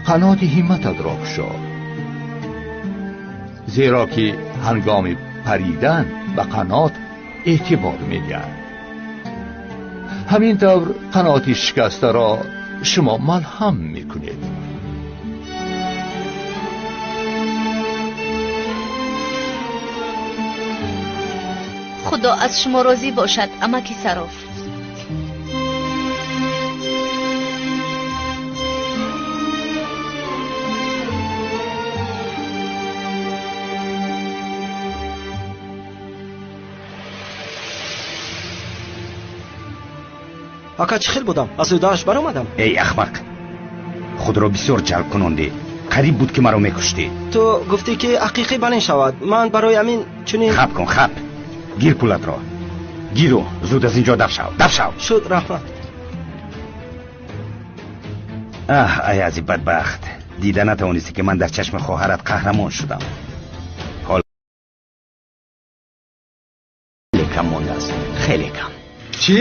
қаноти ҳиммататро кушо, зеро ки ҳангоми паридан ба қанот эътибор медиҳанд. Ҳамин тавр қаноти шикастаро шумо малҳам мекунед. Худо аз шумо розӣ бошад, амаки Сароф. Ака, чӣ хел будам? Аз ӯдааш баромадам. Эй ахмақ, худро бисёр ҷалб кунондӣ. Қариб буд ки маро мекуштӣ. Ту гуфтӣ ки ҳақиқӣ баланд шавад. Ман барои ҳамин чунин. Хап кун, хап. Гир пулатро. Гиру зуд аз инҷо даф шав, даф шав. Шуд, раҳмат. Аҳ, аязи бадбахт, дида натавонистӣ ки ман дар чашми хоҳарат қаҳрамон шудам. Ҳоле кам мондааст, хеле кам. Чӣ?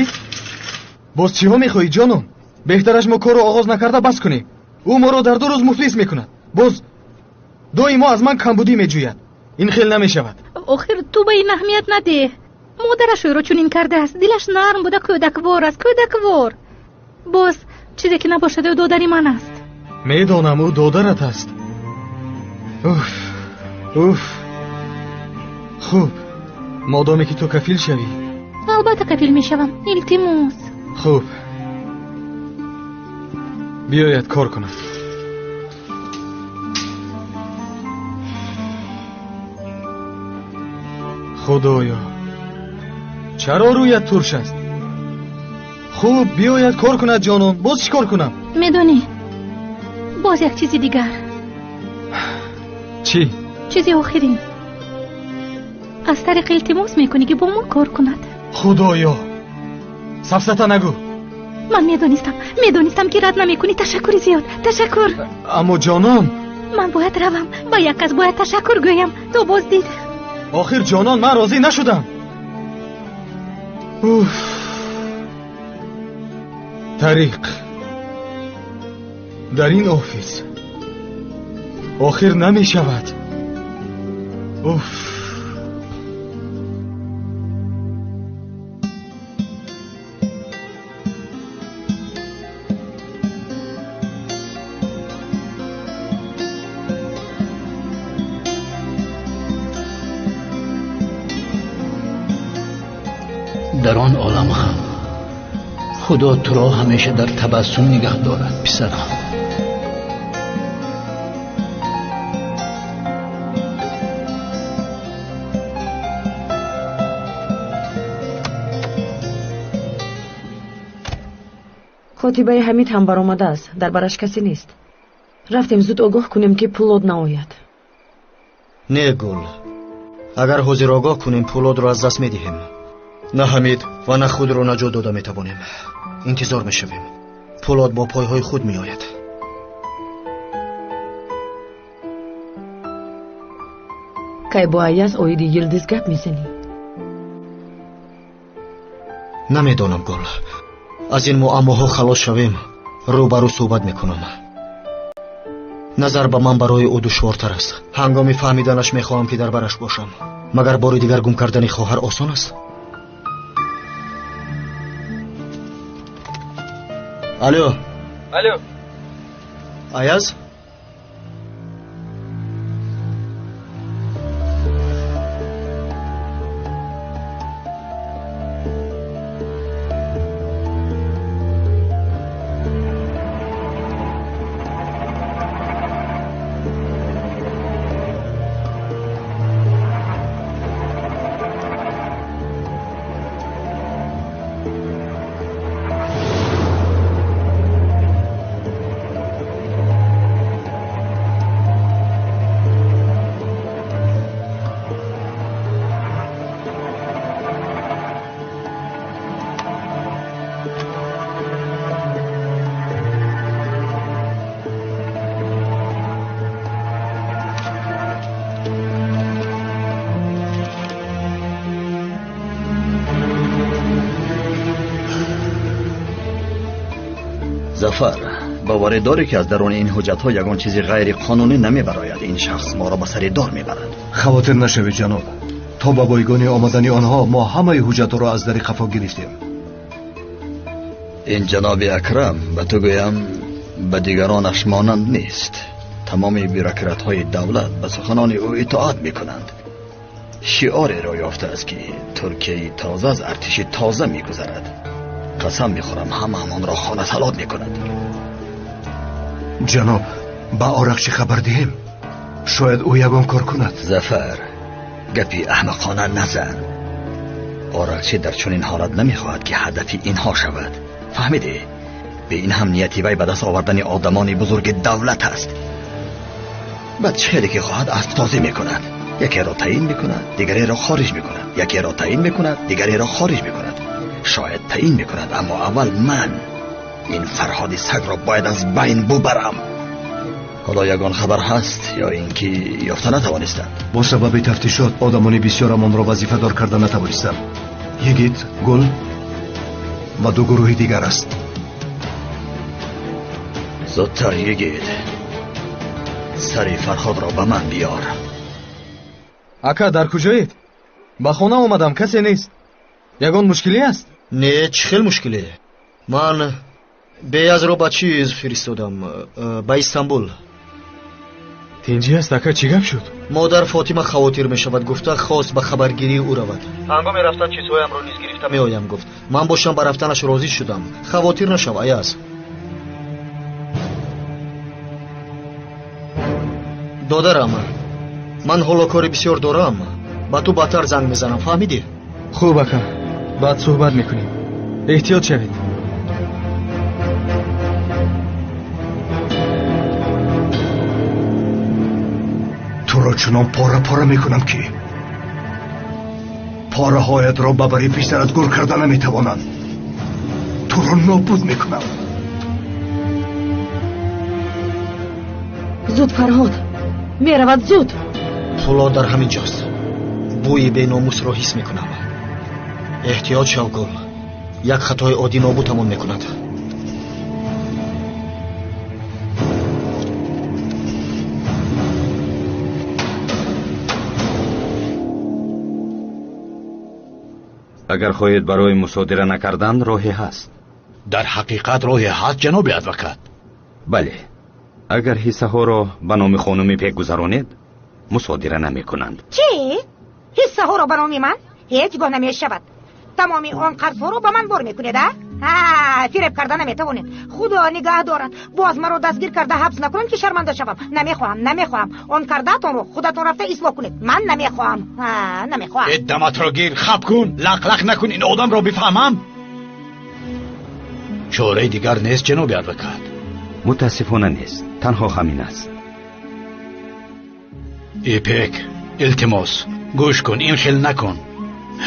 Боз чиҳо мехоҳӣ, ҷонон? Беҳтараш мо корро оғоз накарда бас кунем. Ӯ моро дар 2 рӯз муфлис мекунад. Боз доимо аз ман камбудӣ меҷӯяд. Ин хел намешавад. Охир ту ба ин аҳамият надеҳ. Модараш ӯро чунин кардааст. Дилаш нарм буда, кӯдаквор аст, кӯдаквор. Боз чизе ки набошад, ӯ додари ман аст. Медонам, ӯ додарат аст. Уф, уф. Хуб, модоме ки ту кафил шавӣ. Албатта кафил мешавам. Илтимос. Хуб, биёяд кор кунад. Худоё, чаро рӯят турш аст? Хуб, биёяд кор кунад, ҷонон. Боз чӣ кор кунам? Медонӣ, боз як чизи дигар. Чӣ? Чизи охирин. Аз тариқи илтимос мекунӣ ки бо мо кор кунад. Худоё, сафсата нагӯ. Ман медонистам, медонистам ки рад намекунӣ. Ташаккури зиёд, ташаккур. Аммо ҷонон, ман бояд равам. Ба як кас бояд ташаккур гӯям. То боздид. Охир ҷонон, ман розӣ нашудам. Уф, тариқ дар ин офис охир намешавад. Уф. Дар он олам ҳам худо туро ҳамеша дар табассум нигаҳ дорад, писарам. Котибаи Ҳамид ҳам баромадааст, дар бараш касе нест. Рафтем зуд огоҳ кунем ки Пулод наояд. Не, Гул, агар ҳозир огоҳ кунем, Пулодро аз даст медиҳем. На Ҳамид ва на худро наҷот дода метавонем. Интизор мешавем. Пулод бо пойҳои худ меояд. Кай бо Аяз оиди Йилдиз гап мезанӣ? Намедонам, Гул. Аз ин муаммоҳо халос шавем, рӯ ба рӯ суҳбат мекунам. Назар ба ман барои ӯ душвортар аст. Ҳангоми фаҳмиданаш мехоҳам ки дар бараш бошам. Магар бори дигар гум кардани хоҳар осон аст? Алло. Алло. Аяз? Зафар, боварӣ дорӣ ки аз даруни ин ҳуҷҷатҳо ягон чизи ғайриқонунӣ намебарояд? Ин шахс моро ба сари дор мебарад. Хавотир нашавед, ҷаноб. То ба бойгонӣ омадани онҳо мо ҳамаи ҳуҷҷатҳоро аз дари қафо гирифтем. Ин ҷаноби Акрам, ба ту гӯям, ба дигаронаш монанд нест. Тамоми бюрократҳои давлат ба суханони ӯ итоат мекунанд. Шиореро ёфтааст ки Туркияи тоза аз артиши тоза мегузарад. Қасам мехӯрам, ҳамаамонро хонасалот мекунад. Ҷаноб, ба Орақчӣ хабар диҳем? Шояд ӯ ягон кор кунад. Зафар, гапи аҳмақона назан. Орақчӣ дар чунин ҳолат намехоҳад ки ҳадафи инҳо шавад. Фаҳмидӣ? Бе ин ҳам нияти вай ба даст овардани одамони бузурги давлат аст. Баъд чӣ хеле ки хоҳад асбтозӣ мекунад. Якеро таъин мекунад, дигареро хориҷ мекунад. Якеро таъин мекунад, дигареро хориҷ мекунад. Шояд таъин мекунад, аммо аввал ман ин Фарҳоди сагро бояд аз байн бубарам. Ҳоло ягон хабар ҳаст ё ин ки ёфта натавонистанд? Бо сабаби тафтишот одамони бисёрамонро вазифадор карда натавонистанд. Йигит, Гул ва ду гурӯҳи дигар аст. Зудтар Йигит, сари Фарҳодро ба ман биёр. Ака, дар куҷоед? Ба хона омадам, касе нест. Ягон мушкилӣ аст? Не, чӣ хел мушкиле? Ман Беязро ба чиз фиристодам, ба Истанбул. Тинҷӣ аст, ака, чӣ гап шуд? Модар Фотима хавотир мешавад, гуфта хост ба хабаргирии ӯ равад. Ҳангоми рафтан чизҳоямро низ гирифта меоям, гуфт. Ман бошам ба рафтанаш розӣ шудам. Хавотир нашав, Аяз. Додарам, ман ҳоло кори бисёр дорам. Ба ту баъдтар занг мезанам, фаҳмидӣ? Хуб, ака, баъд суҳбат мекунем. Эҳтиёт шавед. Туро чунон пора-пора мекунам, ки пораҳоятро ба бари писарат гур карда наметавонанд. Туро нобуд мекунам. Зуд, Фарҳод, меравад, зуд. Пулод дар ҳамин ҷост. Бӯи беномусро ҳис мекунам. Эҳтиёт шав, Гул. Як хатои оддӣ нобудамон мекунад. Агар хоҳед барои мусодира накардан роҳе ҳаст. Дар ҳақиқат роҳе ҳаст, ҷаноби адвокат? Бале. Агар ҳиссаҳоро ба номи хонуми Пек гузаронед, мусодира намекунанд. Чӣ? Ҳиссаҳоро ба номи ман? Ҳеҷ гоҳ намешавад. Тамоми он қарзҳоро ба ман бор мекунед, а? Фиреб карда наметавонед. Худо нигаҳ дорад. Боз маро дастгир карда ҳабс накунанд, ки шарманда шавам. Намехоҳам, намехоҳам. Он кардаатонро худатон рафта ислоҳ кунед. Ман намехоҳам. Намехоҳам. Э, даматро гир, хаб кун, лақ-лақ накун, ин одамро бифаҳмам. Чораи дигар нест, ҷаноби адвокат. Мутаассифона нест, танҳо ҳамин аст. Ипек, илтимос, гӯш кун, ин хел накун.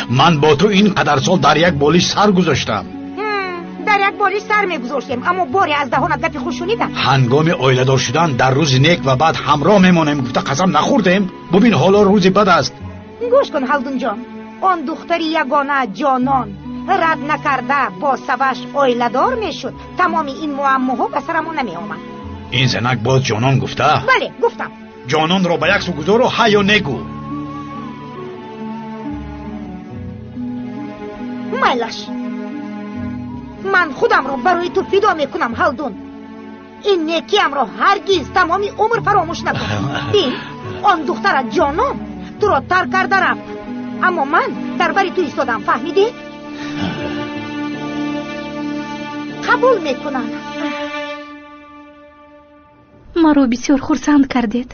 Ман бо ту ин қадар сол дар як болиш сар гузоштам. Дар як болиш сар мегузоштем, аммо боре аз даҳонат гапи хуш шунидам. Ҳангоми оиладор шудан дар рӯзи нек ва бад ҳамроҳ мемонем гуфта қасам нахӯрдем. Бубин, ҳоло рӯзи бад аст. Гӯш кун, Ҳалдунҷон, он духтари ягона ҷонон рад накарда бо саваш оиладор мешуд, тамоми ин муаммоҳо ба сарамон намеомад. Ин занак боз ҷонон гуфта? Бале, гуфтам. Ҷононро ба як су гузору ҳа ё негӯ. Майлаш, ман худамро барои ту фидо мекунам, Ҳалдун. Ин некиамро ҳаргиз тамоми умр фаромӯш накун. Бин, он духтара ҷонон туро тарк карда рафт, аммо ман дар бари ту истодам, фаҳмидӣ? Қабул мекунам. Маро бисёр хурсанд кардед.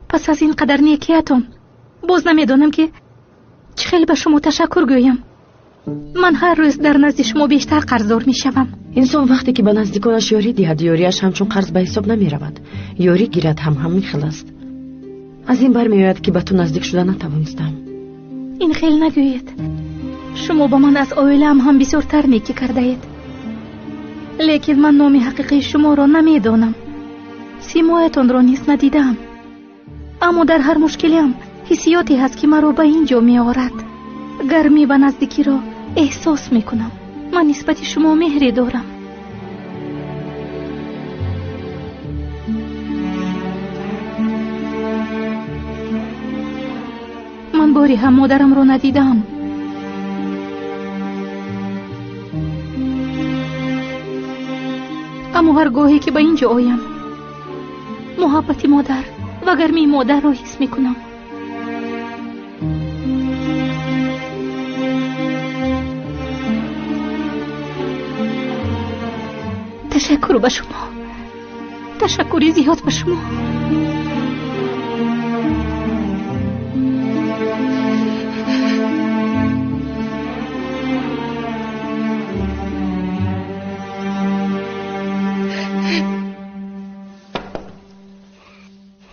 Пас аз ин қадар некиятон боз намедонам, ки чӣ хел ба шумо ташаккур гӯям. Ман ҳар рӯз дар назди шумо бештар қарздор мешавам. Инсон вақте ки ба наздиконаш ёрӣ диҳад, ёрияш ҳамчун қарз ба ҳисоб намеравад. Ёрӣ гирад ҳам ҳамин хел аст. Аз ин бармеояд, ки ба ту наздик шуда натавонистам. Ин хел нагӯед. Шумо ба ман аз оилаам ҳам бисёртар некӣ кардаед. Лекин ман номи ҳақиқии шуморо намедонам. Симоятонро низ надидаам. Аммо дар ҳар мушкилиам ҳиссиёте ҳаст, ки маро ба ин ҷо меорад. Гармӣ ва наздикиро эҳсос мекунам. Ман нисбати шумо меҳре дорам. Ман бори ҳам модарамро надидаам. Аммо ҳар гоҳе ки ба ин ҷо оям, муҳаббати модар ва гармии модарро ҳис мекунам. Ташаккур ба шумо. Ташаккури зиёд ба шумо.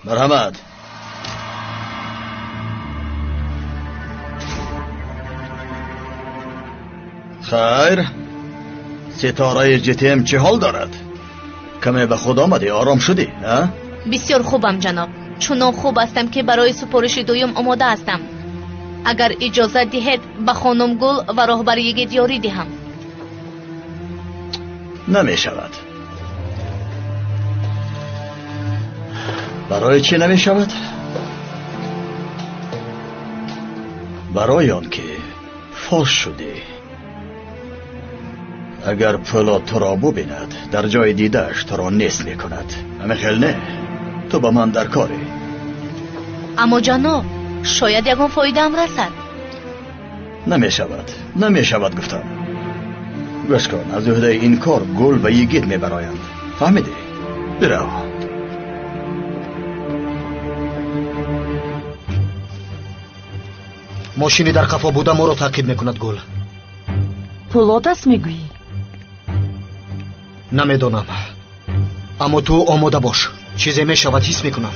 Марҳамат. Хайр, ситораи ҷитем чӣ ҳол дорад? Каме ба худ омадӣ, ором шудӣ, а? Бисёр хубам, ҷаноб. Чунон хуб ҳастам, ки барои супориши дуюм омода ҳастам. Агар иҷозат диҳед, ба хонум Гул ва роҳбари йигит ёрӣ диҳам. Намешавад. Барои чӣ намешавад? Барои он ки фош шудӣ. Агар Пулод туро бубинад, дар ҷои дидааш туро нест мекунад. Ҳамин хел не? Ту ба ман дар корӣ. Аммо ҷаноб, шояд ягон фоидаам расад. Намешавад, намешавад гуфтам. Гӯш кун, аз уҳдаи ин кор Гул ва йигит мебароянд. Фаҳмидӣ? Бирав. Мошини дар қафо буда моро таъқиб мекунад, Гул. Пулод аст мегӯӣ? Намедонам, аммо ту омода бош. Чизе мешавад, ҳис мекунам.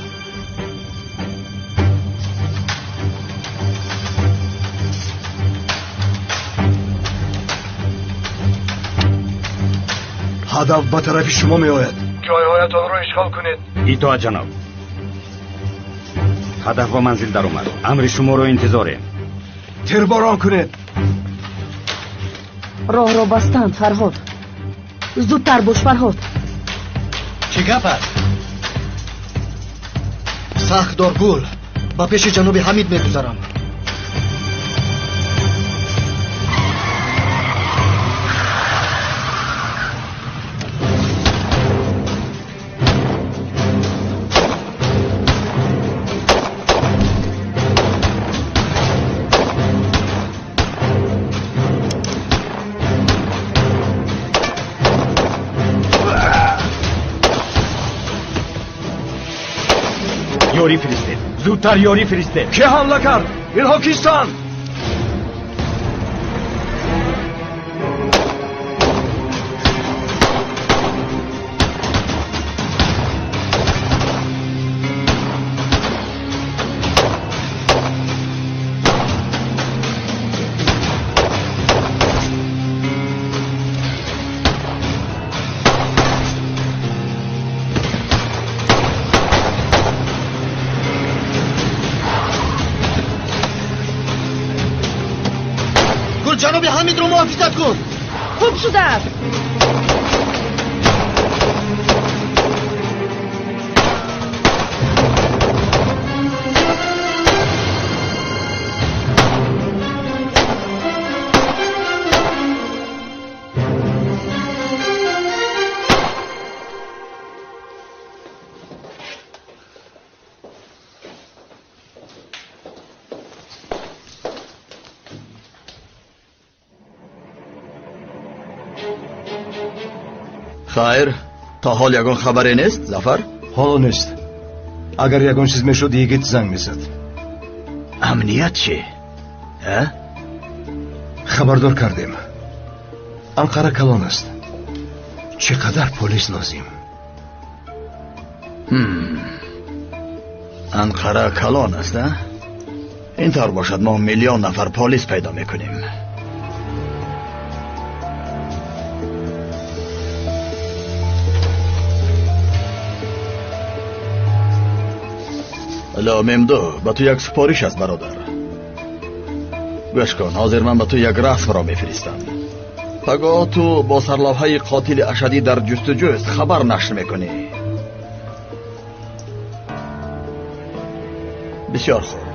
Ҳадаф ба тарафи шумо меояд. Ҷойҳоятонро ишғол кунед. Итоат, ҷаноб. Ҳадаф ба манзил даромад. Амри шуморо интизорем. Тирборон кунед. Роҳро бастанд, Фарҳод. Зудтар бош, Фарҳод. Чӣ гап аст? Сахт дор, Гул. Ба пеши ҷаноби Ҳамид мегузарам. Ёрӣ фиристед, зудтар ёрӣ фиристед. Кӣ ҳамла кард? Инҳо кистанд? Ҷаноби Ҳамидро муҳофизат кун. Хуб шудааст. Хайр, то ҳол ягон хабаре нест, Зафар? Ҳоло нест. Агар ягон чиз мешуд, йигит занг мезад. Амният чӣ? А? Хабардор кардем. Анқара калон аст. Чӣ қадар полис лозим? Анқара калон аст, а? Ин тавр бошад, мо миллион нафар полис пайдо мекунем. Алло, Мемду, ба ту як супориш аст, бародар. Гӯш кун, ҳозир ман ба ту як расмро мефиристам. Пагоҳ ту бо сарлавҳаи қотили ашадӣ дар ҷустуҷӯст хабар нашр мекунӣ. Бисёр хуб.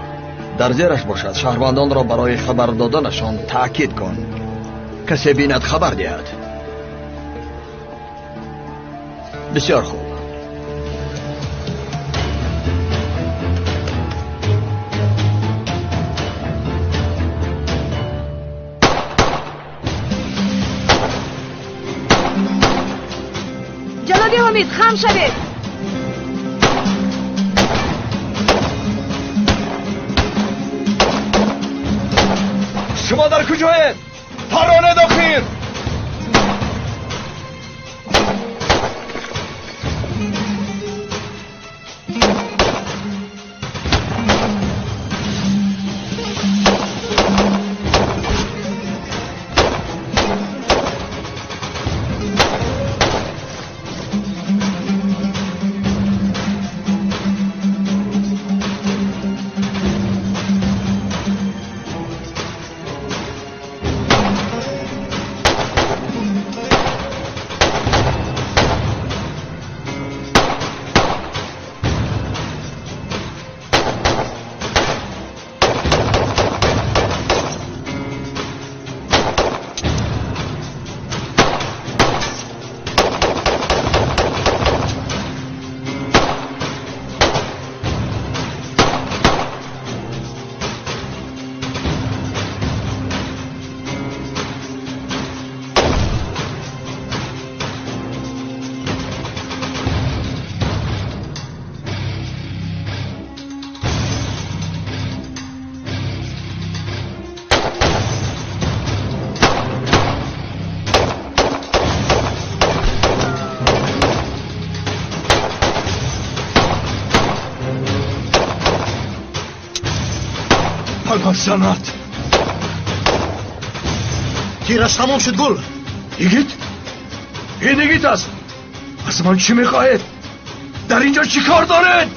Дар зераш бошад, шаҳрвандонро барои хабар доданашон таъкид кун. Касе бинад хабар диҳад. Бисёр хуб. Ҷаноби Ҳомид, хам шавед. Шумо дар куҷоед? Паронед охир! Занат. Тираш тамом шуд, Гул. Игит? Ин игит аст. Аз ман чӣ мехоҳед? Дар инҷо чӣ кор доред?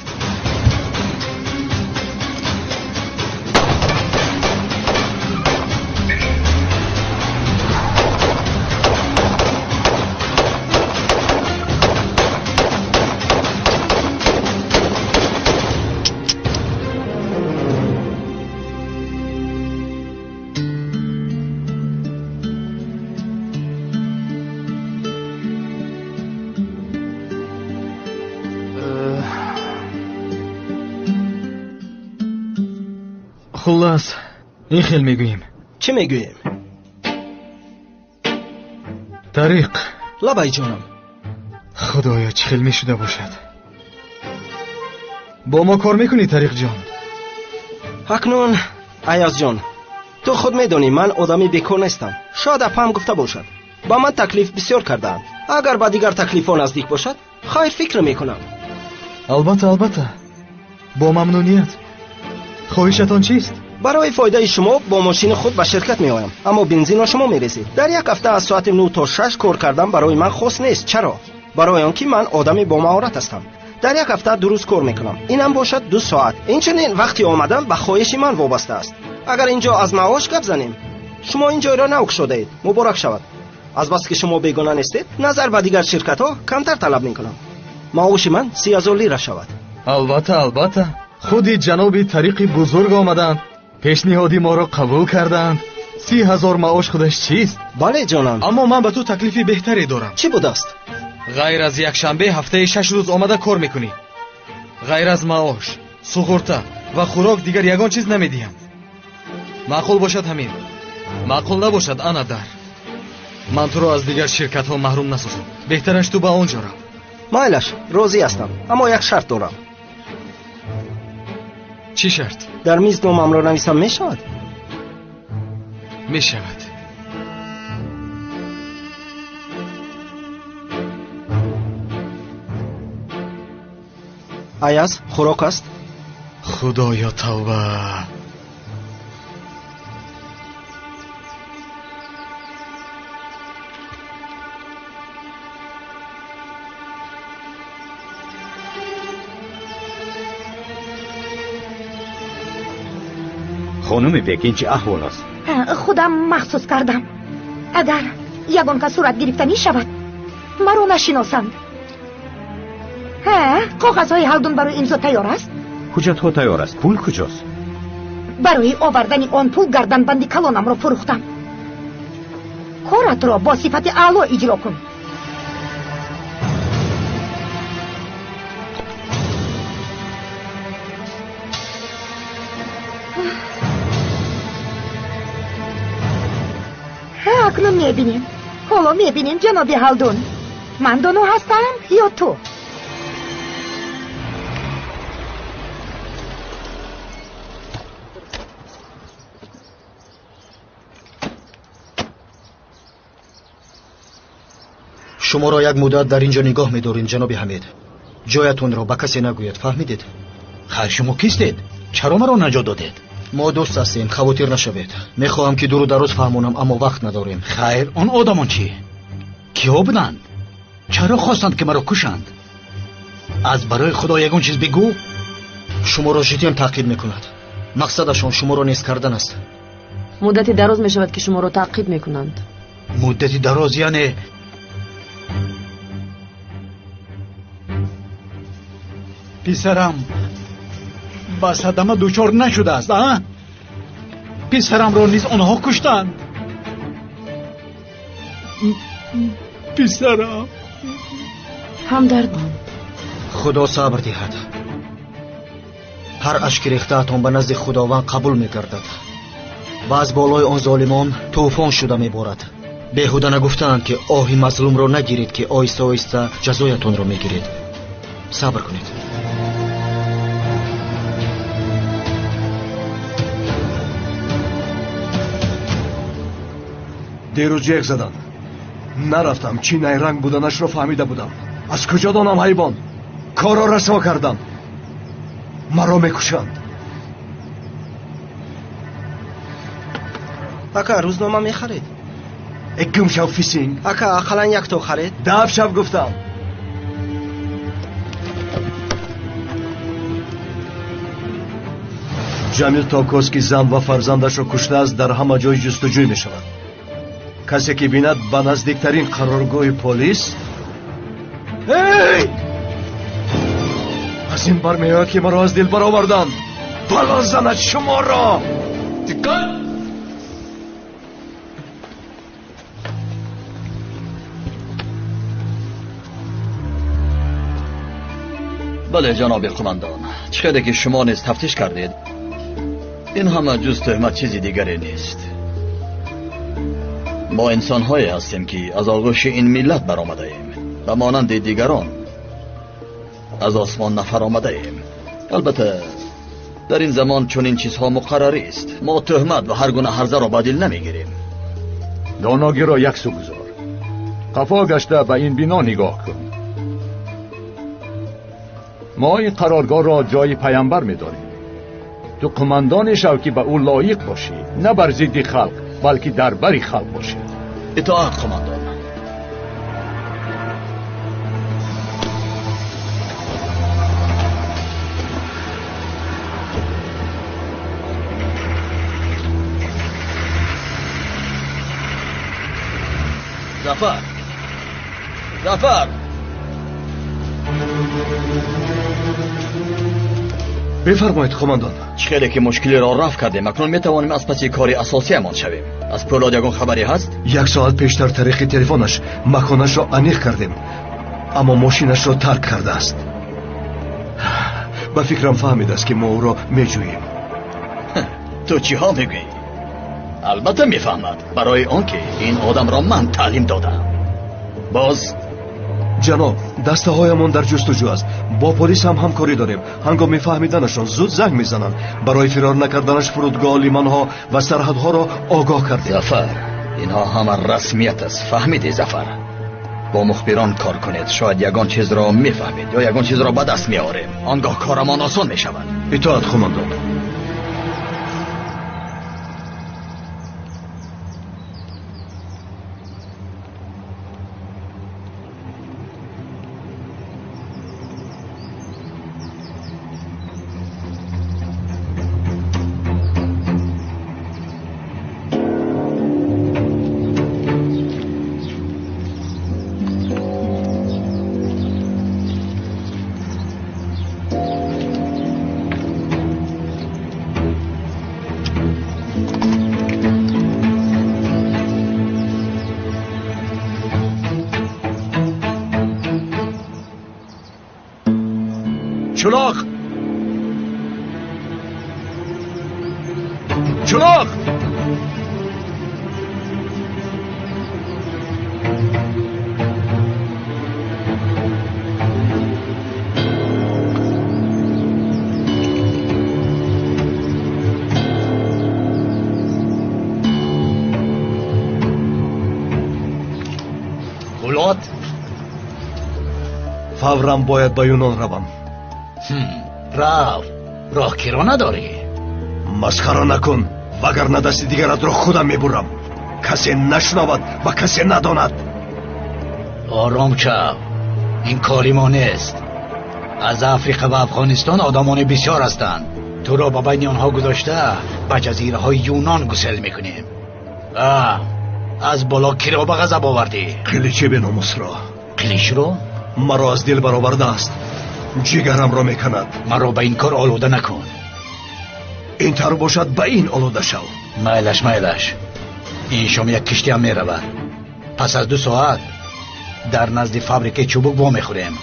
Хуллас, ин хел мегӯем. Чӣ мегӯем? Тариқ. Лабай ҷонам. Худоё, чӣ хел мешуда бошад. Бо мо кор мекунӣ, Тариқҷон? Акнун, Аязҷон, ту худ медонӣ ман одами бекор нестам. Шояд апаам гуфта бошад. Ба ман таклиф бисёр кардаанд. Агар ба дигар таклифҳо наздик бошад, хайр фикр мекунам. Албатта, албатта. Бо мамнуният. Хоҳишатон чист? Барои фоидаи шумо бо мошини худ ба ширкат меоям, аммо бензинро шумо мерезед. Дар як ҳафта аз соати 9 то 6 кор кардан барои ман хос нест. Чаро? Барои он ки ман одами бомаҳорат ҳастам. Дар як ҳафта 2 рӯз кор мекунам. Инам бошад 2 соат. Инчунин вақти омадан ба хоҳиши ман вобаста аст. Агар инҷо аз маош гап занем, шумо ин ҷойро нав кушодаед. Муборак шавад. Азбаски шумо бегона нестед, назар ба дигар ширкатҳо камтар талаб мекунам. Маоши ман 30,000 лира шавад. Албатта, албатта. Худи ҷаноби Тариқи бузург омаданд, пешниҳоди моро қабул карданд. 30,000 маош худаш чист? Бале ҷонам. Аммо ман ба ту таклифи беҳтаре дорам. Чӣ будааст? Ғайр аз якшанбе ҳафтаи 6 рӯз омада кор мекунӣ. Ғайр аз маош, суғурта ва хӯрок дигар ягон чиз намедиҳам. Маъқул бошад ҳамин, маъқул набошад ана дар. Ман туро аз дигар ширкатҳо маҳрум насозам. Беҳтараш ту ба он ҷо рав. Майлаш, розӣ ҳастам, аммо як шарт дорам. Чӣ шарт? Дар миз номамро нависам мешавад? Мешавад. Аяз, хӯрок аст? Худоё, тавба! Хонуми бек, ин чӣ аҳвол аст? Худам махсус кардам. Агар ягон кас сурат гирифтанӣ шавад, маро нашиносанд. Коғазҳои ҳалдун барои имзо тайёр аст? Ҳуҷҷатҳо тайёр аст. Пул куҷост? Барои овардани он пул гарданбанди калонамро фурӯхтам. Коратро бо сифати аъло иҷро кун. Акнун мебинем. Ҳоло мебинем, ҷаноби Ҳалдун. Ман доно ҳастам ё ту? Шуморо як муддат дар ин ҷо нигоҳ медорем, ҷаноби Ҳамид. Ҷоятонро ба касе нагӯед, фаҳмидед? Хайр, шумо кистед? Чаро маро наҷот додед? Мо дӯст ҳастем, хавотир нашавед. Мехоҳам ки дуру дароз фаҳмонам, аммо вақт надорем. Хайр, он одамон чӣ? Киҳо буданд? Чаро хостанд ки маро кушанд? Аз барои Худо ягон чиз бигӯ. Шуморо житем таъқиб мекунад. Мақсадашон шуморо нест кардан аст. Муддати дароз мешавад ки шуморо таъқиб мекунанд. Муддати дароз яъне писарам ба садама дучор нашудааст, а? Писарамро низ онҳо куштанд. Писарам. Ҳамдард. Худо сабр диҳад. Ҳар ашки рехтаатон ба назди Худованд қабул мегардад ва аз болои он золимон тӯфон шуда меборад. Беҳуда нагуфтаанд ки оҳи мазлумро нагиред, ки оҳиста оҳиста ҷазоятонро мегиред. Сабр кунед. Дирӯз ҷеғ заданд. Нарафтам, чӣ найранг буданашро фаҳмида будам. Аз куҷо донам ҳайвон? Корро расво кардам. Маро мекушанд. Ака, рӯзнома мехаред? Э, гум шав, фисинг! Ака, ақаллан якто харед. Даф шав, гуфтам! Ҷамил Токоз, ки зан ва фарзандашро куштааст, дар ҳама ҷой ҷустуҷӯй мешавад. Касе ки бинад, ба наздиктарин қароргоҳи полис. Эй, аз ин бармеояд, ки маро аз дил бароварданд. Бало занад шуморо! Диққат! Бале, ҷаноби қумандон, чӣ хеле ки шумо низ тафтиш кардед, ин ҳама ҷуз тӯҳмат чизи дигаре нест. Мо инсонҳое ҳастем, ки аз оғӯши ин миллат баромадаем ва монанди дигарон аз осмон нафаромадаем. Албатта, дар ин замон чунин чизҳо муқаррарист. Мо тӯҳмат ва ҳар гуна ҳарзаро ба дил намегирем. Доногиро яксу гузор, қафо гашта ба ин бино нигоҳ кун. Мо ин қароргоҳро ҷои паямбар медорем. Ту қумандоне шав, ки ба ӯ лоиқ бошӣ, на бар зидди халқ, балки дар бари халқ бошӣ. Итоат, қумандон. Зафар, Зафар! Бифармоед, қумандон. Чӣ хеле ки мушкилиро рафъ кардем, акнун метавонем аз паси кори асосиямон шавем. Аз Пӯлод ягон хабаре ҳаст? Як соат пештар тариқи телефонаш маконашро аниқ кардем, аммо мошинашро тарк кардааст. Ба фикрам, фаҳмидааст, ки мо ӯро меҷӯем. Ту чиҳо мегӯӣ? Албатта мефаҳмад, барои он ки ин одамро ман таълим додам. Боз Ҷаноб, дастаҳоямон дар ҷустуҷӯ аст. Бо полис ҳам ҳамкорӣ дорем. Ҳангоми фаҳмиданашон зуд занг мезананд. Барои фирор накарданаш фурудгоҳ, лиманҳо ва сарҳадҳоро огоҳ кардем. Зафар, инҳо ҳама расмият аст, фаҳмидӣ, Зафар? Бо мухбирон кор кунед, шояд ягон чизро мефаҳмед ё ягон чизро ба даст меорем. Он гоҳ корамон осон мешавад. Итоат, қумандон. Чулоқ! Чулоқ! Пулод? Фавран бояд ба Юнон равам. Рав, роҳ киро надорӣ? Масхара накун, вагарна дасти дигаратро худам мебурам. Касе нашунавад ва касе надонад. Ором шав, ин кори мо нест. Аз Африқа ва Афғонистон одамони бисёр ҳастанд. Туро ба байни онҳо гузошта ба ҷазираҳои Юнон гусел мекунем. Аз боло киро ба ғазаб овардӣ? Қиличи беномусро. Қиличро? Маро аз дил баровардааст, ҷигарамро меканад. Маро ба ин кор олуда накун. Ин тавр бошад, ба ин олуда шав. Майлаш, майлаш. Ин шом як киштиам меравад. Пас аз 2 соат дар назди фабрикаи чӯбук вомехӯрем.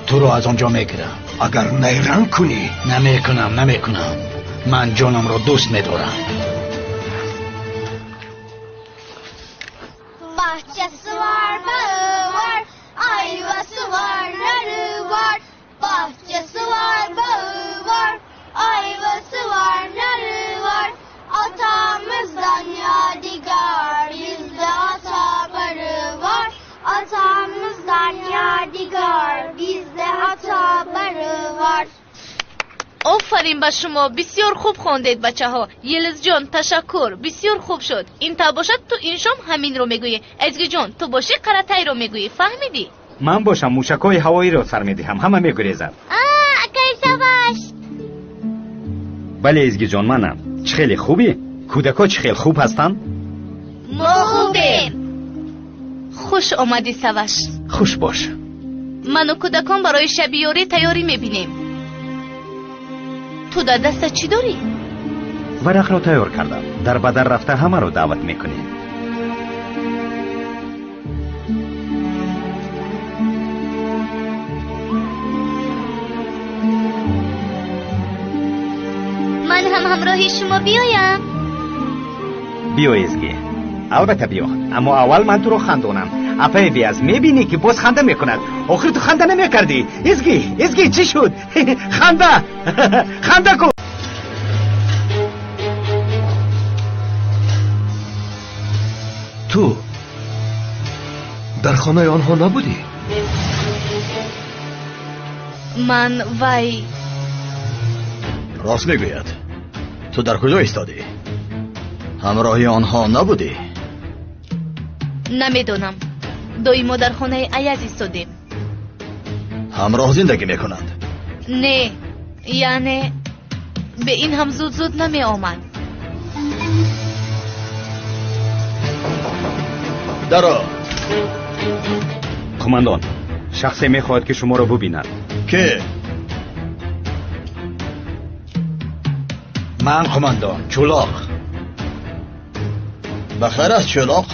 Туро аз он ҷо мегирам. Агар найранг кунӣ. Намекунам, намекунам. Ман ҷонамро дӯст медорам. Bahçesi var, bağı var, ayvası var, narı var. Bahçesi var, bağı var, ayvası var, narı var. Atamızdan yadigar, bizde ata barı var. Atamızdan yadigar, bizde ata barı var. Офарин ба шумо, бисёр хуб хондед бачаҳо. Йилдизҷон, ташаккур, бисёр хуб шуд. Ин та бошад, ту ин шом ҳаминро мегӯӣ. Эзгиҷон, ту бошӣ Қаратайро мегӯӣ, фаҳмидӣ? Ман бошам мушакҳои ҳавоиро сар медиҳам, ҳама мегурезанд. Акай Саваш. Бале, Эзгиҷон, манам. Чӣ хеле хубӣ? Кӯдакҳо чӣ хел хуб ҳастанд? Мо хубем. Хуш омадӣ, Саваш. Хуш бош. Ману кӯдакон барои шаби ёрӣ тайёрӣ мебинем. Ту дар дастат чӣ дорӣ? Варақро тайёр кардам. Дар ба дар рафта ҳамаро даъват мекунем. Ман ҳам ҳамроҳи шумо биёям. Биё, Эзгӣ. Албатта биё, аммо аввал ман туро хандонам. Апаи Биаз, мебинӣ ки боз ханда мекунад. Охир ту ханда намекардӣ. Эзгӣ, Эзгӣ, чӣ шуд? Ханда, ханда кун. Ту дар хонаи онҳо набудӣ? Ман вай. Рост мегӯяд. Ту дар куҷо истодӣ? Ҳамроҳи онҳо набудӣ? Намедонам. Доимо дар хонаи Аяз истодем. Ҳамроҳ зиндагӣ мекунанд? Не, яъне бе ин ҳам зуд-зуд намеомад. Даро. Қумандон, шахсе мехоҳад ки шуморо бубинад. Ке? Ман, қумандон, Чӯлоқ. Ба хайр аст, Чӯлоқ?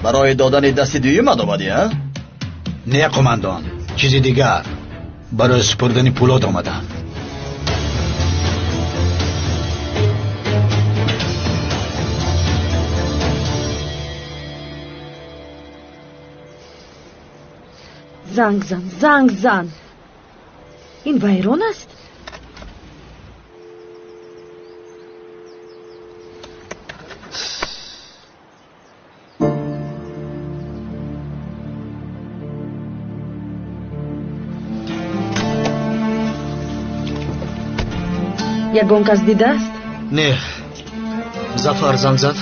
Барои додани дасти дуюмат омадӣ, а? Не, қумандон, чизи дигар. Барои супурдани Пулод омадам. Занг зан, занг зан. Ин вайрон аст? Ягон кас дидааст? Не. Зафар занг зад.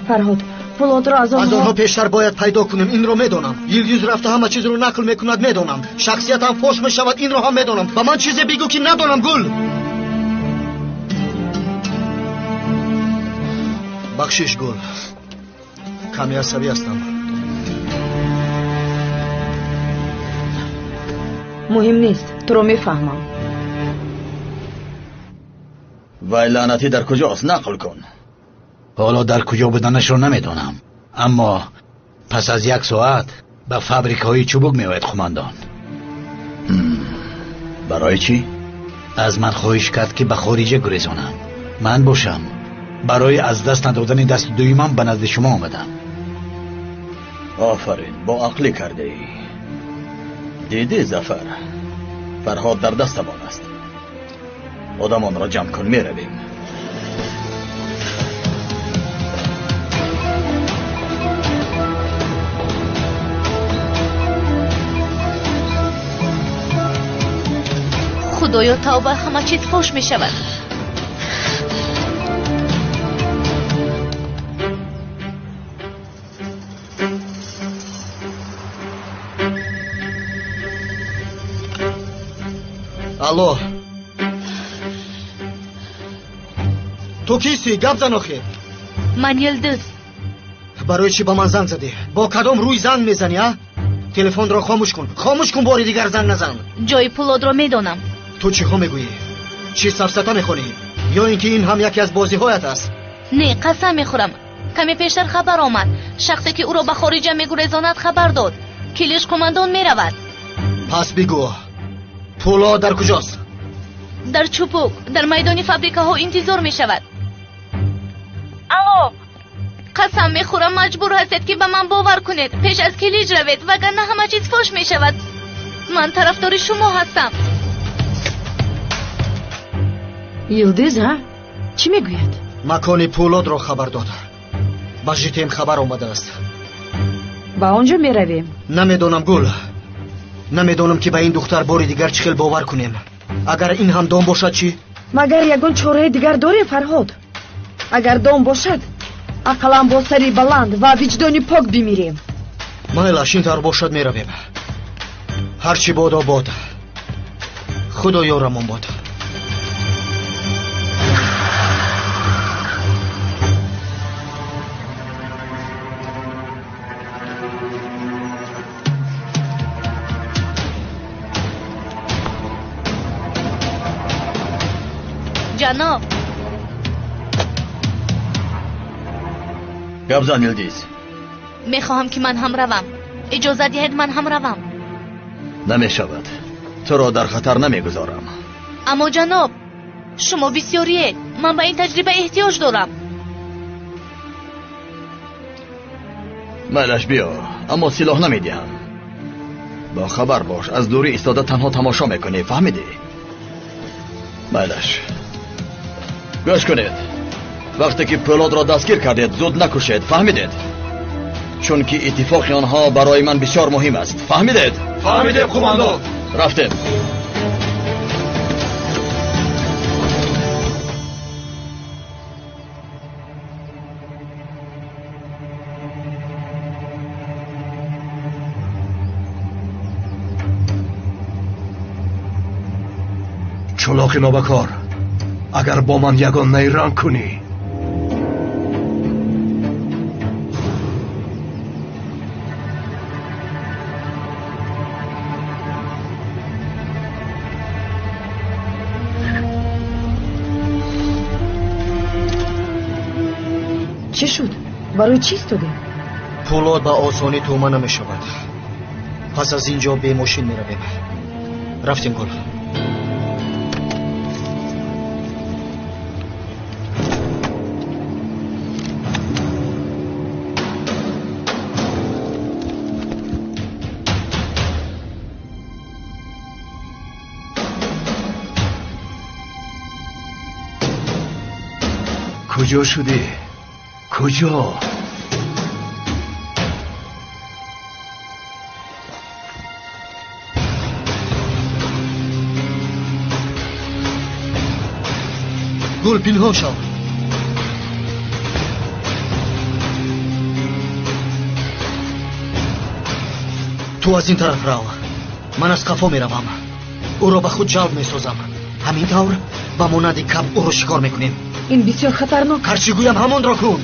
Фарҳод, Пулодро аз онҳо пештар бояд пайдо кунем, инро медонам. Йилдиз рафта ҳама чизро нақл мекунад, медонам. Шахсиятам фош мешавад, инро ҳам медонам. Ба ман чизе бигӯ ки надонам, Гул. Бахшиш, Гул. Каме асабӣ ҳастам. Муҳим нест, туро мефаҳмам. Вай лаънатӣ дар куҷост? Нақл кун. Ҳоло дар куҷо буданашро намедонам, аммо пас аз як соат ба фабрикаҳои чӯбук меояд, қумандон. Барои чӣ? Аз ман хоҳиш кард ки ба хориҷа гурезонам. Ман бошам барои аз даст надодани дасти дуюмам ба назди шумо омадам. Офарин, бо ақлӣ кардаӣ. Дидӣ, Зафар, Фарҳод дар дастамон аст. Одамонро ҷамъ кун, меравем. Худоё, тавба, ҳама чиз фош мешавад. Алло, ту кистӣ? Гап зан охир. Ман Йилдиз. Барои чӣ ба ман занг задӣ? Бо кадом рӯй занг мезанӣ, а? Телефонро хомӯш кун, хомӯш кун, бори дигар занг назан. Ҷои Пулодро медонам. Ту чиҳо мегӯӣ? Чӣ сафсата мехонӣ? Ё ин ки ин ҳам яке аз бозиҳоят аст? Не, қасам мехӯрам. Каме пештар хабар омад. Шахсе ки ӯро ба хориҷа мегурезонад хабар дод. Килиш қумандон меравад. Пас бигӯ, Пулод дар куҷост? Дар Чӯпук, дар майдони фабрикаҳо интизор мешавад. Алло, қасам мехӯрам, маҷбур ҳастед ки ба ман бовар кунед. Пеш аз Килиҷ равед, вагарна ҳама чиз фош мешавад. Ман тарафдори шумо ҳастам. Йилдиз, а? Чӣ мегӯяд? Макони Пулодро хабар дод. Ба ЖТМ хабар омадааст. Ба он ҷо меравем? Намедонам, Гул. Намедонам ки ба ин духтар бори дигар чӣ хел бовар кунем. Агар ин ҳам дом бошад чӣ? Магар ягон чораи дигар дорем, Фарҳод? Агар дом бошад, ақаллан бо сари баланд ва виҷдони пок бимирем. Майлаш, ин тавр бошад, меравем. Ҳарчи бодо бод. Худо ёрамон бод. Ҷаноб. Гап зан, Илдиз. Мехоҳам ки ман ҳам равам. Иҷоза диҳед ман ҳам равам. Намешавад. Туро дар хатар намегузорам. Аммо ҷаноб, шумо бисёриед. Ман ба ин таҷриба эҳтиёҷ дорам. Майлаш, биё, аммо силоҳ намедиҳам. Бо хабар бош, аз дурӣ истода танҳо тамошо мекунӣ, фаҳмидӣ? Майлаш. Гӯш кунед. Вақте ки Пӯлодро дастгир кардед, зуд накушед, фаҳмидед? Чунки иттифоқи онҳо барои ман бисёр муҳим аст. Фаҳмидед? Фаҳмидем, қумандон. Рафтем. Чолоқи нобакор, агар бо ман ягон найранг кунӣ. Чӣ шуд? Барои чӣ истодем? Пӯлод ба осонӣ тӯма намешавад. Пас аз ин ҷо бемошин меравем. Рафтем, Гул. Куҷо шудӣ? Куҷо? Гул, пинҳон шав. Ту аз ин тараф рав, ман аз қафо меравам. Ӯро ба худ ҷалб месозам. Ҳамин тавр ба монанди каб ӯро шикор мекунем. Ин бисёр хатарнок. Ҳарчи гӯям ҳамонро кун.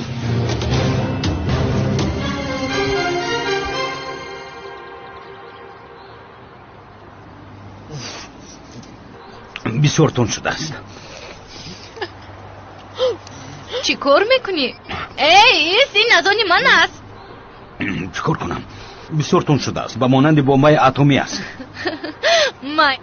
Бисёр тунд шудааст. Чӣ кор мекунӣ? Эй, ис, ин аз они ман аст. Чӣ кор кунам? Бисёр тунд шудааст, ба монанди бомбаи атомӣ аст. Май.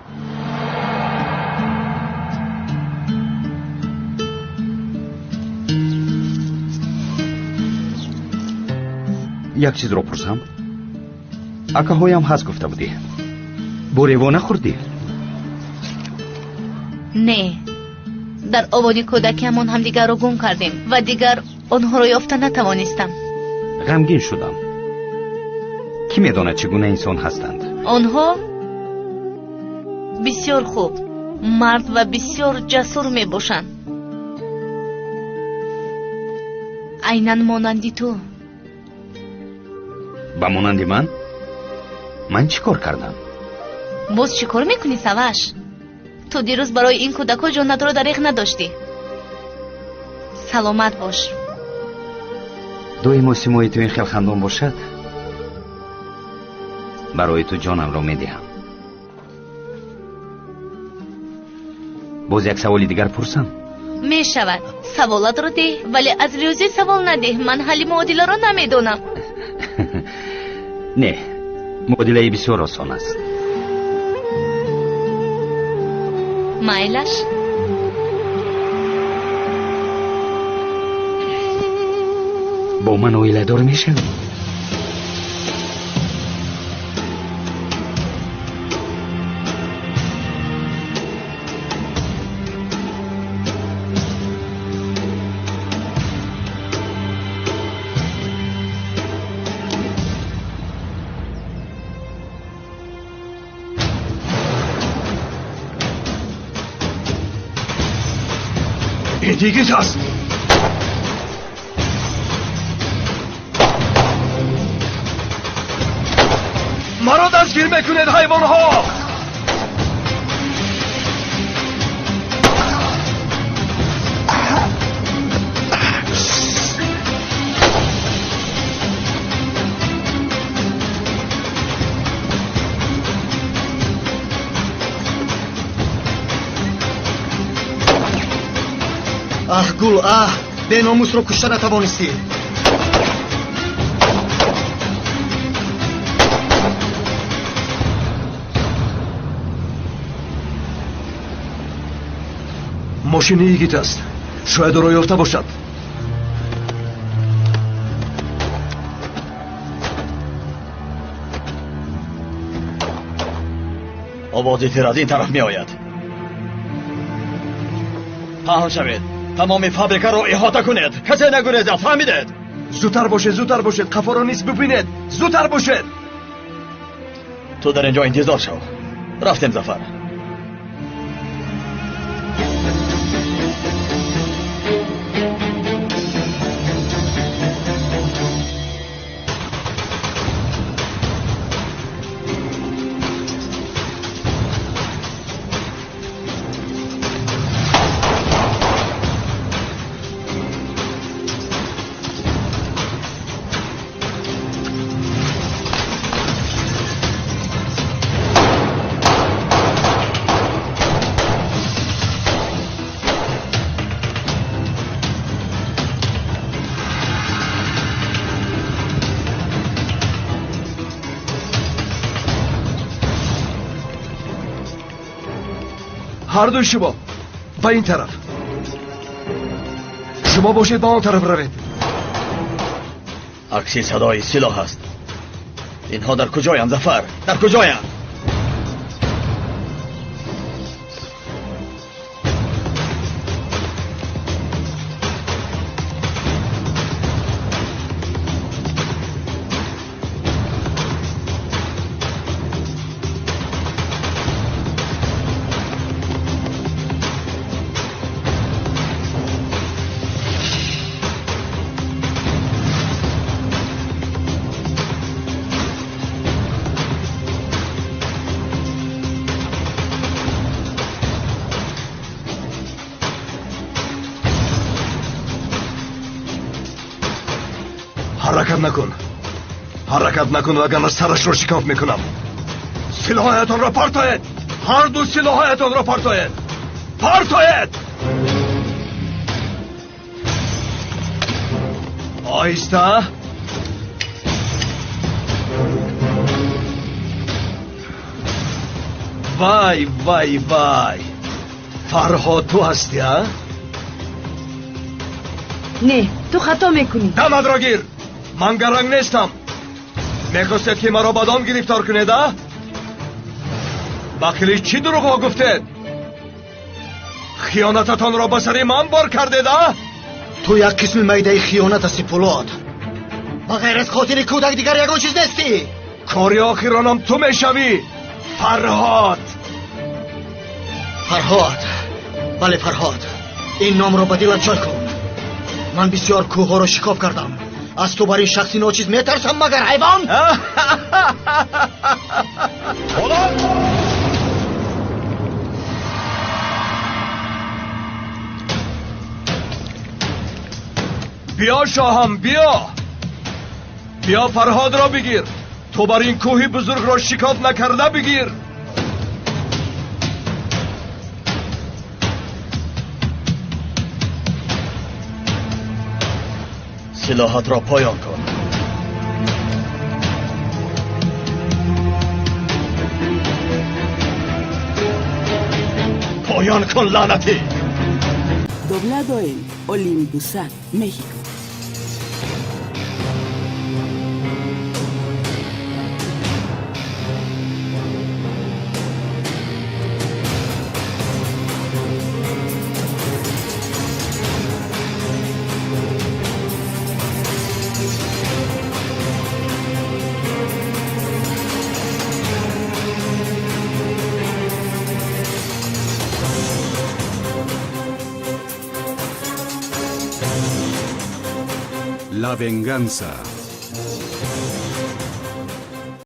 Як чизро пурсам? Акаҳоям ҳаст гуфта будӣ. Бо рево нахӯрдӣ? Не. Дар овони кӯдакиамон ҳамдигарро гум кардем ва дигар онҳоро ёфта натавонистам. Ғамгин шудам. Кӣ медонад чӣ гуна инсон ҳастанд? Онҳо бисёр хуб, мард ва бисёр ҷасур мебошанд. Айнан монанди ту. Ба монанди ман? Ман чӣ кор кардам? Боз чӣ кор мекунӣ, Саваш? Ту дирӯз барои ин кӯдакҳо ҷонатро дареғ надоштӣ. Саломат бош. Доимо симои ту ин хел хандон бошад, барои ту ҷонамро медиҳам. Боз як саволи дигар пурсам? Мешавад. Саволатро деҳ, вале аз риёзӣ савол надеҳ. Ман ҳалли муодиларо намедонам. Не, муодилаи бисёр осон аст. Майлаш. Бо ман оиладор мешавӣ? Ин йигит аст. Маро дастгир мекунед, ҳайвонҳо! Аҳ, Гул, аҳ, беномусро кушта натавонистӣ. Мошини йигит аст, шояд ӯро ёфта бошад. Овози тир аз ин тараф меояд. Паҳн шавед, тамоми фабрикаро иҳота кунед, касе нагурезад, фаҳмидед? Зудтар бошед, зудтар бошед, қафоро низ бибинед, зудтар бошед. Ту дар ин ҷо интизор шав. Рафтем, Зафар. Ҳардуи шумо ба ин тараф, шумо бошед ба он тараф равед. Акси садои силоҳ аст. Инҳо дар куҷоянд, Зафар? Дар куҷоянд? Ҳаракат накун, ҳаракат накун, вагарна сарашро шикоф мекунам. Силоҳаятонро партоед, ҳарду силоҳаятонро партоед, партоед. Оҳиста. Вай, вай, вай, Фарҳод, ту ҳастӣ, а? Не, ту хато мекунӣ. Дамадро гир. Ман гаранг нестам. Мехостед, ки маро ба дом гирифтор кунед, а? Ба қилич чӣ дурӯғҳо гуфтед? Хиёнататонро ба сари ман бор кардед, а? Ту як қисми майдаи хиёнат ҳасти, Пулод. Ба ғайр аз хотири кӯдак дигар ягон чиз нестӣ. Кори охиронам ту мешавӣ, Фарҳод. Фарҳод, бале, Фарҳод, ин номро ба дилат ҷой кун. Ман бисёр кӯҳҳоро шикоф кардам. Аз ту бар ин шахси ночиз метарсам, магар ҳайвон? Биё, шоҳам, биё, биё, Фарҳодро бигир. Ту бар ин кӯҳи бузургро шикоф накарда бигир. Силоҳатро поён кун. Поён кун, лаънатӣ. Doblado en Olympusat, México. La venganza.